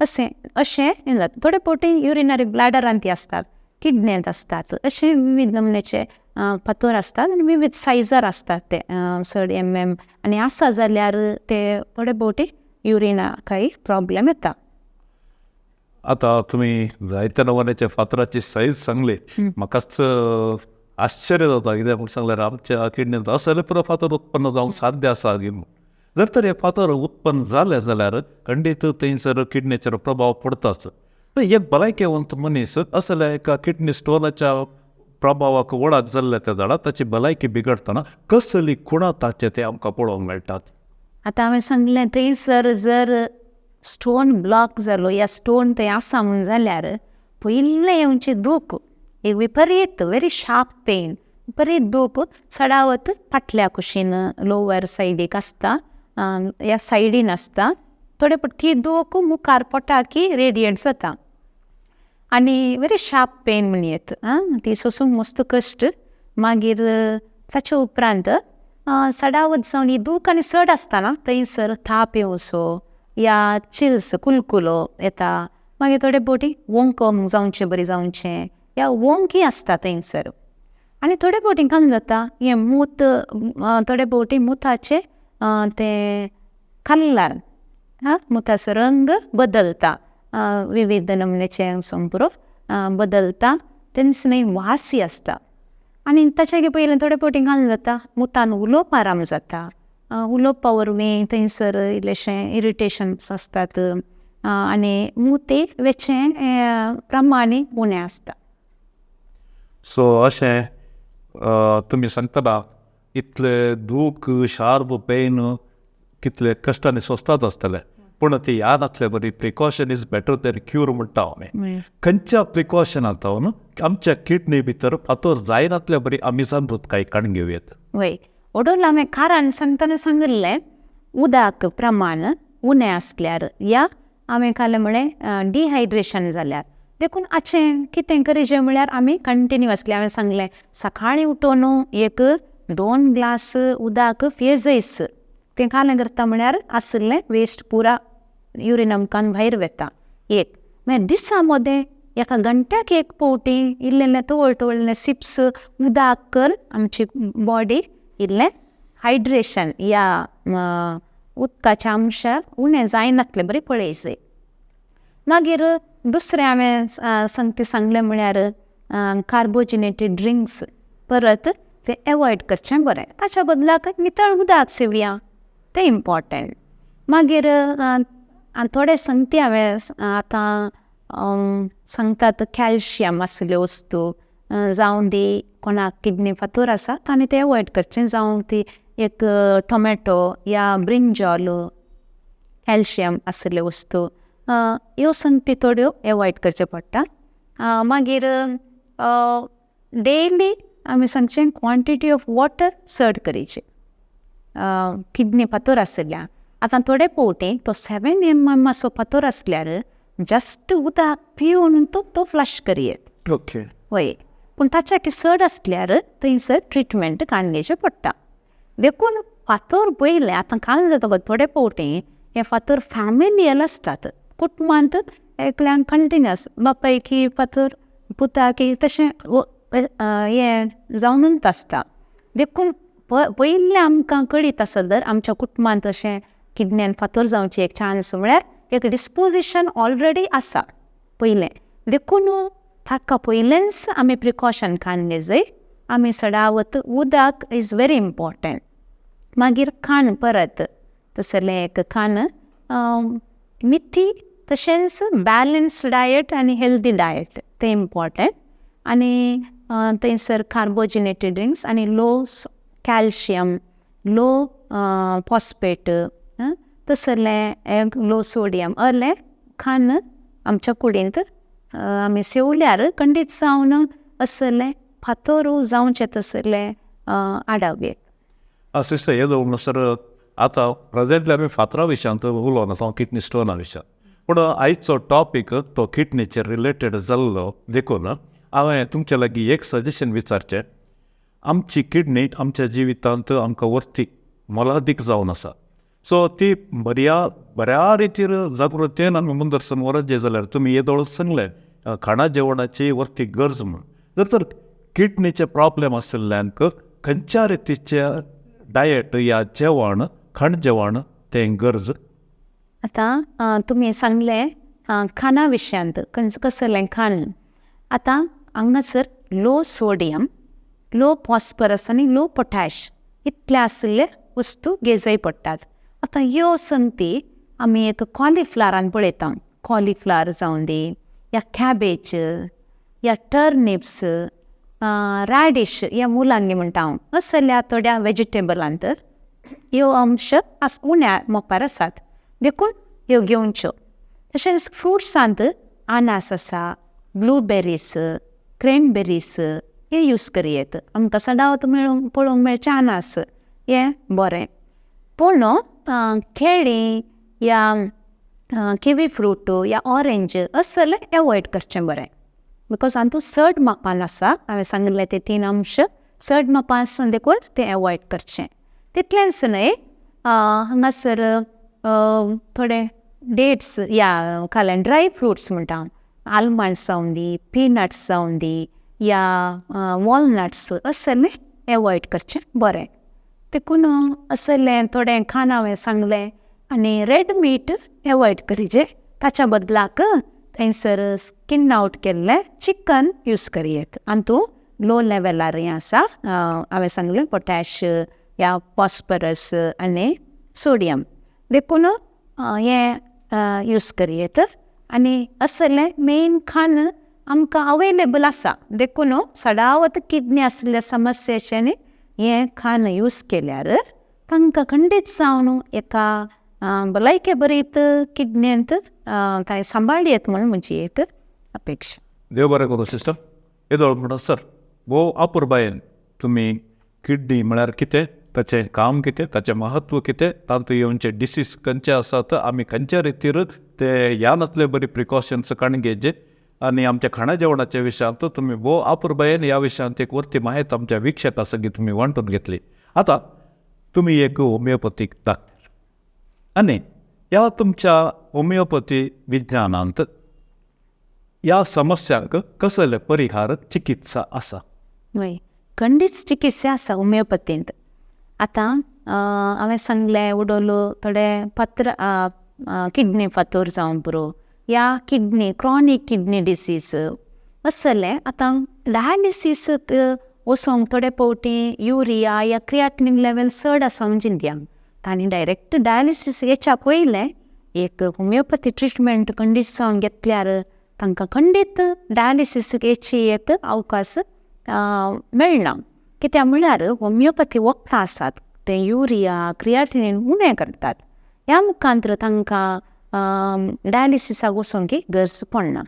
अशें अशें हें जाता. थोडे फावटी युरिनरी ब्लॅडरान ती आसतात, किडनेंत आसतात, अशे विविध नमुन्याचे फातर आसतात आनी विविध सायजार आसतात ते चड mm आनी आसा जाल्यार ते थोडे फावटी युरिनाकय प्रॉब्लेम येता. आतां तुमी जायत्या नमुन्याच्या फातराची सायज सांगली, म्हाकाच आश्चर्य जाता कित्याक म्हूण सांगल्यार आमच्या किडनेंत असले पुरो फातर उत्पन्न जावंक साध्य आसा गी म्हूण. जर तर हे फातर उत्पन्न जाले जाल्यार खंडीत थंयसर किडनेचेर प्रभाव पडटाच. एक भलायकेवंत मनीस असल्या एका किडनी स्टोनाच्या प्रभावाक वळख जाल्ल्या त्या झाडां ताची भलायकी बिगडटना कसली खुणां ताचे ते आमकां पळोवंक मेळटात. आतां हांवें सांगलें थंयसर जर स्टोन ब्लॉक जालो या स्टोन थंय आसा म्हूण जाल्यार पयलें येवचें दूख एक विपरीत व्हेरी शार्प पेन, विपरीत दूख चडावत फाटल्या कुशीन लोवर सायडीक आसता या सायडीन आसता. थोडे फावट ती दूख मुखार पोटाकी रेडिएट जाता आनी व्हेरी शार्प पेन म्हण येत, ती सोसूंक मस्त कश्ट. मागीर ताचे उपरांत चडावत जावन ही दूख आनी चड आसतना थंयसर ताप येवचो या चिल्स कुलकुलो येता. मागीर थोडे फावटी वोंक जावचें बरी जावचें या वोंकी आसता थंयसर. आनी थोडे फावटी काम जाता हें मूत, थोडे फावटी मुताचें तें कलर, मुताचो रंग बदलता, विविध नमुन्याचे पुरो बदलता, तेन्ना न्हय वासी आसता. आनी ताच्या पयलीं थोडे फावटी काम जाता मुतान उलोवप आराम जाता, उलोवपा वरवीं थंयसर इल्लेशें इरिटेशन्स आसतात आनी मुती वेचें प्रमाण उणें आसता. सो अशें तुमी सांगतना इतले दूख शार्प पेन कितले कश्टांनी सोंसतात आसतले, पूण ती याद आसले बरी precaution is better than cure म्हणटा आमी. खंयच्या प्रिकॉशनांत न्हू आमच्या किडनी भितर फातर जायनातले बरी आमी जाणृतकाय काडून घेवयेत. वय ओडोल हांवें कारण सांगतना सांगिल्लें उदक प्रमाण उणें आसल्यार या हांवें काल म्हळें डिहायड्रेशन जाल्यार. देखून आचें कितें करीचें म्हळ्यार आमी कंटिन्युअसली हांवें सांगलें सकाळीं उठोवन एक 2 ग्लास उदक पियेजयस, तें कालें करता म्हळ्यार आशिल्लें वेस्ट पुरा युरिन आमकां भायर वता एक. मागीर दिसा मदें एका घंट्याक एक फावटी इल्लें इल्लें तवळ तवळ सिप्स उदक कर आमची बॉडी इल्लें हायड्रेशन या उदकाच्या अंशाक उणें जायनातलें बरें पळयचें. मागीर दुसरें हांवें संगती सांगलें म्हळ्यार कार्बोजिनेटेड ड्रिंक्स परत तें एवॉयड करचें बरें, ताच्या बदलाक नितळ उदक सेवया तें इम्पॉर्टंट. मागीर थोडे संगती हांवें आतां सांगतात कॅल्शियम आसल्यो वस्तू जावं दी कोणाक किडनी फातर आसा ताणें तें एवॉयड करचें, जावं ती एक टोमॅटो या ब्रिंजॉल कॅल्शियम आसल्यो वस्तू ह्यो संगती थोड्यो एवॉयड करच्यो पडटा. मागीर डेली आमी सांगचें क्वॉन्टिटी ऑफ वॉटर चड करीची किडनी फातर आसल्या. आतां थोडे फावटी तो 7 mm असो फातर आसल्यार जस्ट उदक पिवन तो फ्लश करयेत. ओके वय, पूण ताच्या चड आसल्यार थंयसर ट्रिटमेंट काडून घेवचें पडटा. देखून फातर पयलें आतां काल जाता थोडे फावटी हे फातर फॅमिलियल आसतात, कुटुंबांत एकल्यान कंटिन्युअस बापायकी फातर पुताकी तशें हें जावनूच आसता. देखून पयलें आमकां कळीत आसत जर आमच्या कुटुंबांत अशें किडनेन फातर जावची एक चान्स म्हळ्यार एक डिस्पोजिशन ऑलरेडी आसा पयलें, देखून ताका पयलेंच आमी प्रिकॉशन काडून घेवजय. आमी सदावत उदक is very important. मागीर खाण परत तसलें एक खाण मिथी तशेंच बॅलन्स डायट आनी हेल्दी डायट तें इम्पॉर्टंट. आनी थंयसर कार्बोजिनेटेड ड्रिंक्स आनी लो कॅल्शियम, लो फॉस्फेट, तसलें लो सोडियम असलें खाण आमच्या कुडींत आमी सेवल्यार खंडीत जावन असलें फातर जावचें तसलें आडावयेत. सिस्टर, येदो म्हणसर आतां प्रेजेंटली आमी फातरा विशयांत उलोवन आसा, किडनी स्टोना विशयांत, पूण आयचो टॉपीक तो किडनीचेर रिलेटेड जाल्लो देखून हांवें तुमचे लागीं एक सजेशन विचारचें. आमची किडनी आमच्या जिवितांत आमकां वर्ती मोलादीक जावन आसा. सो ती बऱ्या बऱ्या रितीर जागृतेन आमी मुंदरसून व्हरत जाल्यार तुमी येदोळ सांगलें खाणा जेवणाची वर्ती गरज म्हूण, जर तर किडनीचे प्रॉब्लेम आशिल्ल्यांक खंयच्या रितीचे डायट या जेवण खाण जेवण तें गरज? आतां तुमी सांगलें खाणा विशयांत कसलें खाण. आतां हांगासर लो सोडियम, लो फॉस्फरस आनी लो पोटॅश इतले आशिल्ले वस्तू घेवचेय पडटात. आतां ह्यो संगती आमी एक कॉलिफ्लावरान पळयता, कॉलिफ्लावर जावं दी या कॅबेज या टर्निप्स, रॅडिश या मुलांनी म्हणटा हांव, असल्या थोड्या वेजिटेबलांत ह्यो अंश उण्या मोपार आसात देखून ह्यो घेवच्यो. तशेंच फ्रुट्सांत आनास आसा, ब्लुबेरीस, क्रॅनबेरीस हे यूज करयेत. आमकां सदांच मेळूंक पळोवंक मेळचें आनास हें बरें. पूण केळीं या किवी फ्रूट या ऑरेंज असलें एवॉयड करचें बरें, because हातूंत चड मापान आसा. हांवें सांगिल्लें ते 3 अंश चड मापान आसा देखून तें एवॉयड करचें. तितलेंच न्हय, हांगासर थोडे डेट्स या खाल्यान ड्राय फ्रुट्स म्हणटा, आलमंड्स जावं दी, पिनट्स जावं दी या वॉलनट्स असलें एवॉयड करचें बरें. देखून असलें थोडें खाण हांवें सांगलें. आनी रेड मीट एवॉयड करीजे, ताच्या बदलाक थंयसर स्किन आवट केल्लें चिकन यूज करयेत. आनी लो लेवलार हें आसा, हांवें सांगलें पोटॅश या फॉस्फरस आनी सोडियम, देखून हें यूज करयेत. आनी असलें मेन खाण आमकां अवेलेबल आसा देखून सदांच किडनी आशिल्ल्या समस्याच्यानी हें खाण यूज केल्यार तांकां खंडीत जावन एका भलायके बरीत किडनेंत कांय सांबाळयेत म्हूण म्हजी एक अपेक्षा. देव बरें करूं सिस्टर. येदोळ म्हणटा सर, भोव अपुरबायेन तुमी किडनी म्हळ्यार कितें, ताचें काम कितें, ताचें महत्व कितें, तातूंत येवचे डिसीज खंयचे आसात, आमी खंयच्या रितीर ते ह्या नातले बरी प्रिकॉशन्स काडून घेवचे, आनी आमच्या खाणा जेवणाच्या विशयांत तुमी भोव अपुरबायेन ह्या विशयांत एक वर्ती माहिती आमच्या वीक्षकां सगळी तुमी वांटून घेतली. आतां तुमी एक होमियोपथीक डॉक्टर आनी ह्या तुमच्या होमियोपथी विज्ञानांत ह्या समस्यांक कसले परिहार चिकित्सा आसा? वय, खंडीत चिकित्सा आसा होमियोपथींत. आतां हांवें सांगलें उडोलो थोडे पत्र किडनी फातर जावं पुरो या किडनी क्रॉनीक किडनी डिसीज असलें. आतां डायलिसीस वचोंक थोडे फावटी युरिया या क्रियाटिनीन लेवल चड आसा म्हणजे चिंतया, तांणी डायरेक्ट डायलिसीस येच्या पयलें एक होमियोपथी ट्रिटमेंट खंडीत जावन घेतल्यार तांकां खंडीत डायलिसीस येची एक अवकाश मेळना. कित्याक म्हळ्यार होमियोपथी वखदां आसात ते युरिया क्रियाटिनीन उणें करतात, ह्या मुखांतर तांकां डायलिसिसाक वचोंक गरज पडना.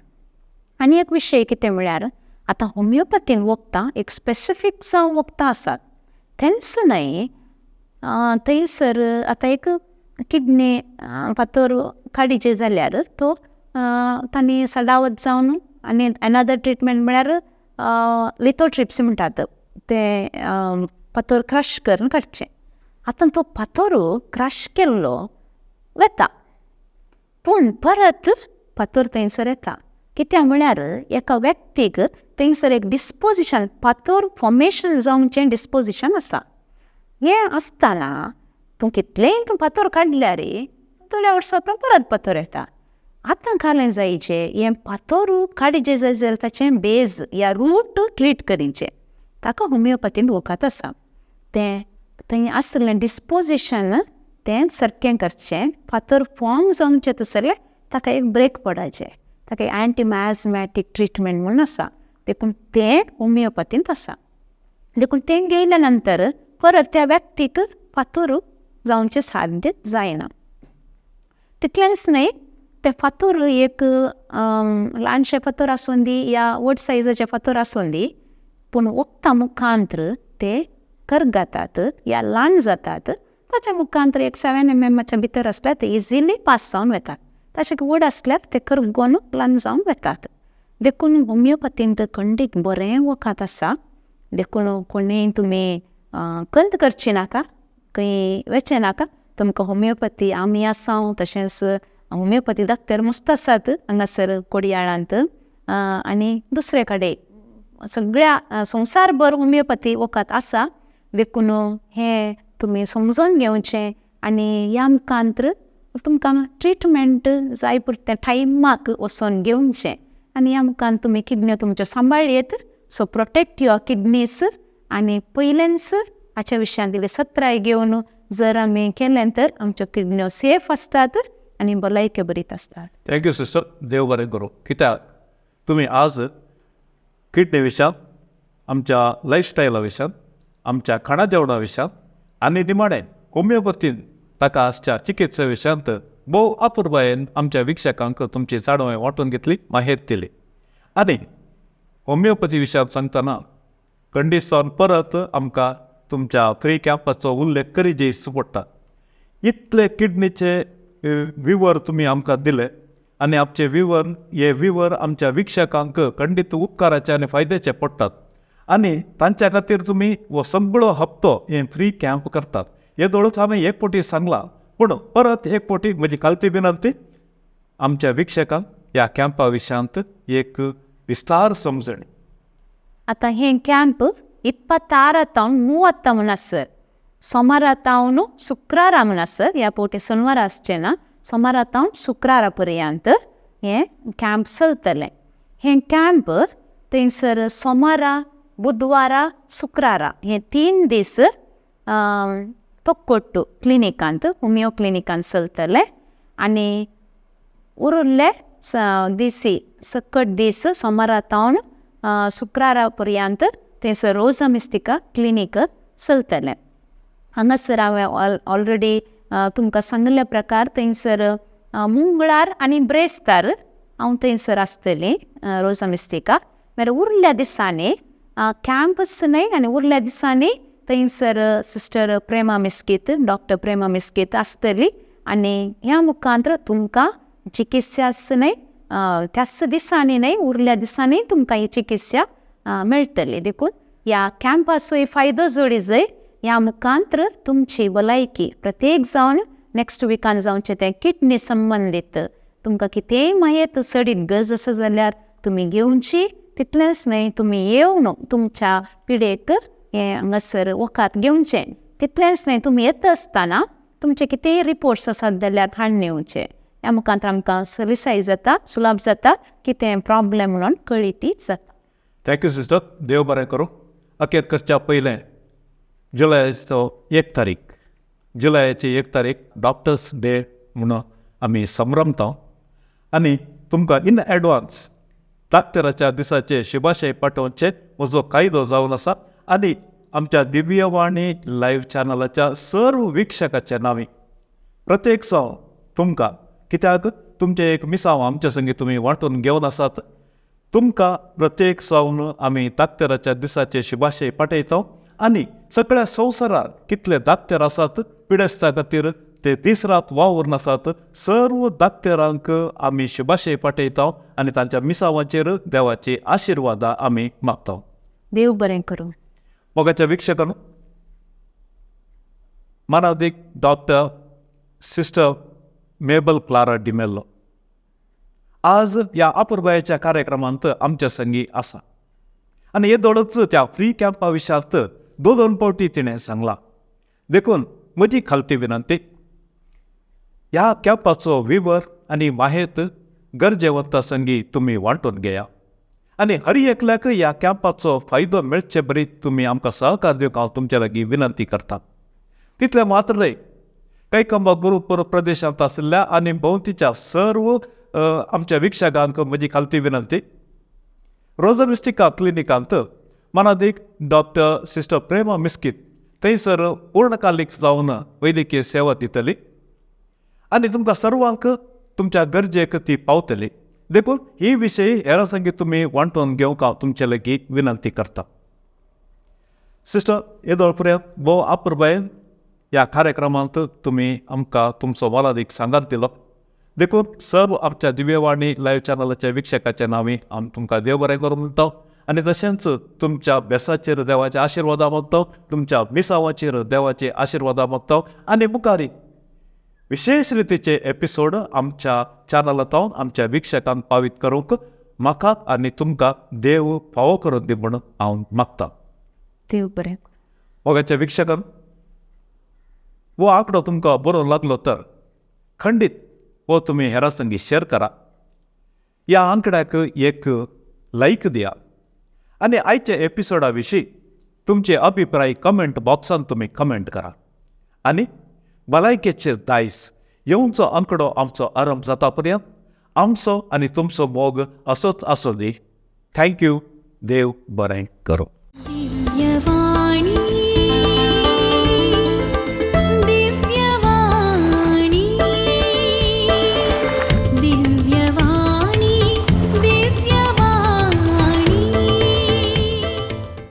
आनी एक विशय कितें म्हळ्यार आतां होमियोपथीन वखदां एक स्पेसिफीक जावं वखदां आसात, तेंच न्हय थंयसर आतां एक किडनी फातर काडीचे जाल्यार तो तांणी सदावत जावन आनी एनदर ट्रिटमेंट म्हळ्यार लिथोट्रिप्स म्हणटात ते फातर क्रश करून काडचें. आतां तो फातर क्रश केल्लो वता पूण परत फातर थंयसर येता. कित्याक म्हळ्यार एका व्यक्तीक थंयसर एक डिस्पोजिशन फातर फॉर्मेशन जावचें डिस्पोजिशन आसा. हें आसतना तूं कितलेंय तूं फातर काडल्यार थोड्या वर्सां उपरांत परत फातर येता. आतां घालें जायचें हें फातर काडचें जाय जाल्यार ताचें बेज या रूट ट्रीट करीचें, ताका होमियोपथीन वखद आसा. तें थंय आसलें डिस्पोजिशन तें सारकें करचें, फातर फॉर्म जावचें तसलें ताका एक ब्रेक पडाचें, ताका एंटीमायझमॅटीक ट्रिटमेंट म्हणून आसा, देखून तें होमियोपॅथींत आसा. देखून तें घेयल्या नंतर परत त्या व्यक्तीक फातोर जावचें साध्य जायना. तितलेंच न्हय, ते फातोर एक ल्हानशे फातोर आसूं दी या व्हड सायजाचे फातोर आसूं दी, पूण वखदां मुखांत्र ते करगातात या ल्हान जातात. ताच्या मुखांत्र एक 7 mm भितर आसल्यार ते इजिली पास जावन वतात, ताचे व्हड आसल्यार ते करगोन ल्हान जावन वतात. देखून होमियोपॅथींत खंडीत बरें वखद आसा. देखून कोणूय तुमी खंत करची नाका, खंय वचचें नाका. तुमकां होमियोपॅथी आमी आसा, तशेंच होमियोपॅथी डॉक्टर मस्त आसात हांगासर कोडयाळांत आनी दुसरे कडेन सगळ्या संवसारभर होमियोपॅथी वखद आसा. देखून हें तुमी समजून घेवचें आनी ह्या मुखांत्र तुमकां ट्रिटमेंट जाय पुरतें टायमाक वचोन घेवचें आनी ह्या मुखान तुमी किडन्यो तुमच्यो सांबाळयेत. So protect your kidneys. आनी पयलेंच हाच्या विशयान दिले सत्राय घेवन जर आमी केलें तर आमच्यो किडन्यो सेफ आसतात आनी भलायक्यो बरीत आसतात. Thank you sister, देव बरें करूं. कित्याक तुमी आज किडनी विशयांत, आमच्या लायफस्टायला विशयांत, आमच्या खाणा जेवणा विशयांत आनी निमाणें होमियोपॅथीन ताका आसच्या चिकित्से विशयांत भोव अपुरबायेन आमच्या विक्षकांक तुमची जाणवाय वांटून घेतली, माहेत दिली. आनी होमियोपॅथी विशयांत सांगतना कंडिशन परत आमकां तुमच्या फ्री कॅम्पाचो उल्लेख करीत पडटा. इतले किडनीचे विवर तुमी आमकां दिले आनी आमचे विवर हे विवर आमच्या विक्षकांक खंडीत उपकाराचे आनी फायद्याचे पडटात आनी तांच्या खातीर तुमी हो सगळो हप्तो हे फ्री कॅम्प करतात. हे दोळूच हांवें एक फावटी सांगलां, पूण परत एक फावटी म्हजी खालती विनंती, आमच्या विक्षकांक ह्या कॅम्पा विशयांत एक विस्तार समजणी. आतां हें कॅम्प 26 तावन 30 म्हणसर, सोमारा तावन शुक्रारा म्हणसर, ह्या फावटी शेनवारा आसचें ना, सोमारा तावन शुक्रारा पर्यंत हें कॅम्प चलतलें. हें कॅम्प थंयसर सोमारा, बुधवारा, शुक्रारा हे 3 दीस तोक्कोट्टू क्लिनिकांत, होमियो क्लिनिकांत चलतलें आनी उरिल्ले दिसी सकट दीस सोमारा तावन शुक्रारा पर्यंत थंयसर रोजा मिस्तिका क्लिनीक चलतलें. हांगासर हांवें ऑलरेडी तुमकां सांगिल्ल्या प्रकार थंयसर मंगळार आनी ब्रेस्तार हांव थंयसर आसतली रोजा मिस्तिका. मागीर उरल्या दिसांनी कॅम्पस न्हय आनी उरल्या दिसांनी थंयसर सिस्टर प्रेमा मिस्कीत, डॉक्टर प्रेमा मिस्कीत आसतली आनी ह्या मुखांत्र तुमकां चिकित्साच न्हय त्याच दिसांनी न्हय उरल्या दिसांनी तुमकां ही चिकित्सा मेळटली. देखून ह्या कॅम्पाचोय फायदो जोडी जाय. ह्या मुखांत्र तुमची भलायकी प्रत्येक जावन नेक्स्ट विकान जावचें तें किडनी संबंदीत तुमकां कितेंय मागीर चडीत गरज आसा जाल्यार तुमी घेवची. तितलेंच न्हय, तुमी येवन तुमच्या पिडेक हें हांगासर वखद घेवचें. तितलेंच न्हय, तुमी येता आसतना तुमचे कितेंय रिपोर्ट्स आसात जाल्यार हाडून येवचे. ह्या मुखांत आमकां सलिसाय जाता, सुलाभ जाता, कितें प्रॉब्लेम म्हणून कळीती जाता. Thank you sister, देव बरें करूं. अखेर करच्या पयलें जुलयाचो 1 तारीख, जुलयाची 1 तारीख डॉक्टर्स डे म्हणून आमी संभ्रमता आनी तुमकां इन एडवान्स डाक्टराच्या दिसाचे शुभाशय पाठोवचे म्हजो कायदो जावन आसा आनी आमच्या दिव्यवाणी लायव्ह चॅनलाच्या सर्व विक्षकाच्या नांवी प्रत्येक साव तुमकां, कित्याक तुमचें एक मिसांव आमच्या संगी तुमी वांटून घेवन आसात, तुमकां प्रत्येक सावन आमी डाक्टराच्या दिसाचे शुभाशय पाठयता आनी सगळ्या संवसारार कितले डाक्टर आसात पिडेस्ता खातीर ते दीस रात वावुरून आसात, सर्व डाक्टरांक आमी शुभाशय पाठयता आनी तांच्या मिसावांचेर देवाची आशिर्वादां आमी मागता. देव बरें करूं. मोगाच्या विक्षकांनो, मानादीक डॉक्टर सिस्टर मेबल क्लारा डिमेल्लो आज ह्या अपुरबायेच्या कार्यक्रमांत आमच्या संगी आसा आनी येदोळच त्या फ्री कॅम्पा विशयांत 2-2 फावटी तिणें सांगलां. देखून म्हजी खालती विनंती, ह्या कॅम्पाचो विवर आनी माहेत गरजेवंता संगी तुमी वांटून घेया आनी हर एकल्याक ह्या कॅम्पाचो फायदो मेळचे बरी तुमी आमकां सहकार दिवंक हांव तुमच्या लागीं विनंती करता. तितलें मात्र न्हय, कैकंबा गुरुपूर प्रदेशांत आशिल्ल्या आनी भोंवतीच्या सर्व आमच्या वीक्षकांक म्हजी खालती विनंती, रोजर मिस्टिका क्लिनिकांत मानादीक डॉक्टर सिस्टर प्रेमा मिस्कीत थंयसर पूर्णकालीक जावन वैद्यकीय सेवा दितली आनी तुमकां सर्वांक तुमच्या गरजेक ती पावतली. देखून ही विशय हेरां संगीत तुमी वांटून घेवंक हांव तुमचे लागीं विनंती करता. सिस्टर येदोळ पर्यंत भोव आपुरबायेन ह्या कार्यक्रमांत तुमी आमकां तुमचो मोलादीक सांगात दिलो, देखून सर्व आमच्या दिव्यवाणी लायव्ह चॅनलाच्या वीक्षकाच्या नांवी आमी तुमकां देव बरें करूं म्हणटा आनी तशेंच तुमच्या बेसाचेर देवाचे आशिर्वादा मागता, तुमच्या मिसावाचेर देवाचे आशिर्वादा मागता आनी मुखारी विशेश रितीचे एपिसोड आमच्या चॅनलांत आमच्या वीक्षकांक पावीत करूंक म्हाका आनी तुमकां देव फावो करून दी म्हणून हांव मागता. देव बरें. मोगाच्या वीक्षकान हो आंकडो तुमकां बरो लागलो तर खंडीत हो तुमी हेरां संगी शेअर करा, ह्या आंकड्याक एक लायक दिया आनी आयच्या एपिसोडा विशीं तुमचे अभिप्राय कमेंट बॉक्सान तुमी कमेंट करा आनी भलायकेचे दायज येवचो आंकडो आमचो आरंभ जाता पर्यंत आमचो आनी तुमचो मोग असोच आसूं दी. Thank you. देव बरें करूं. दिव्यवाणी.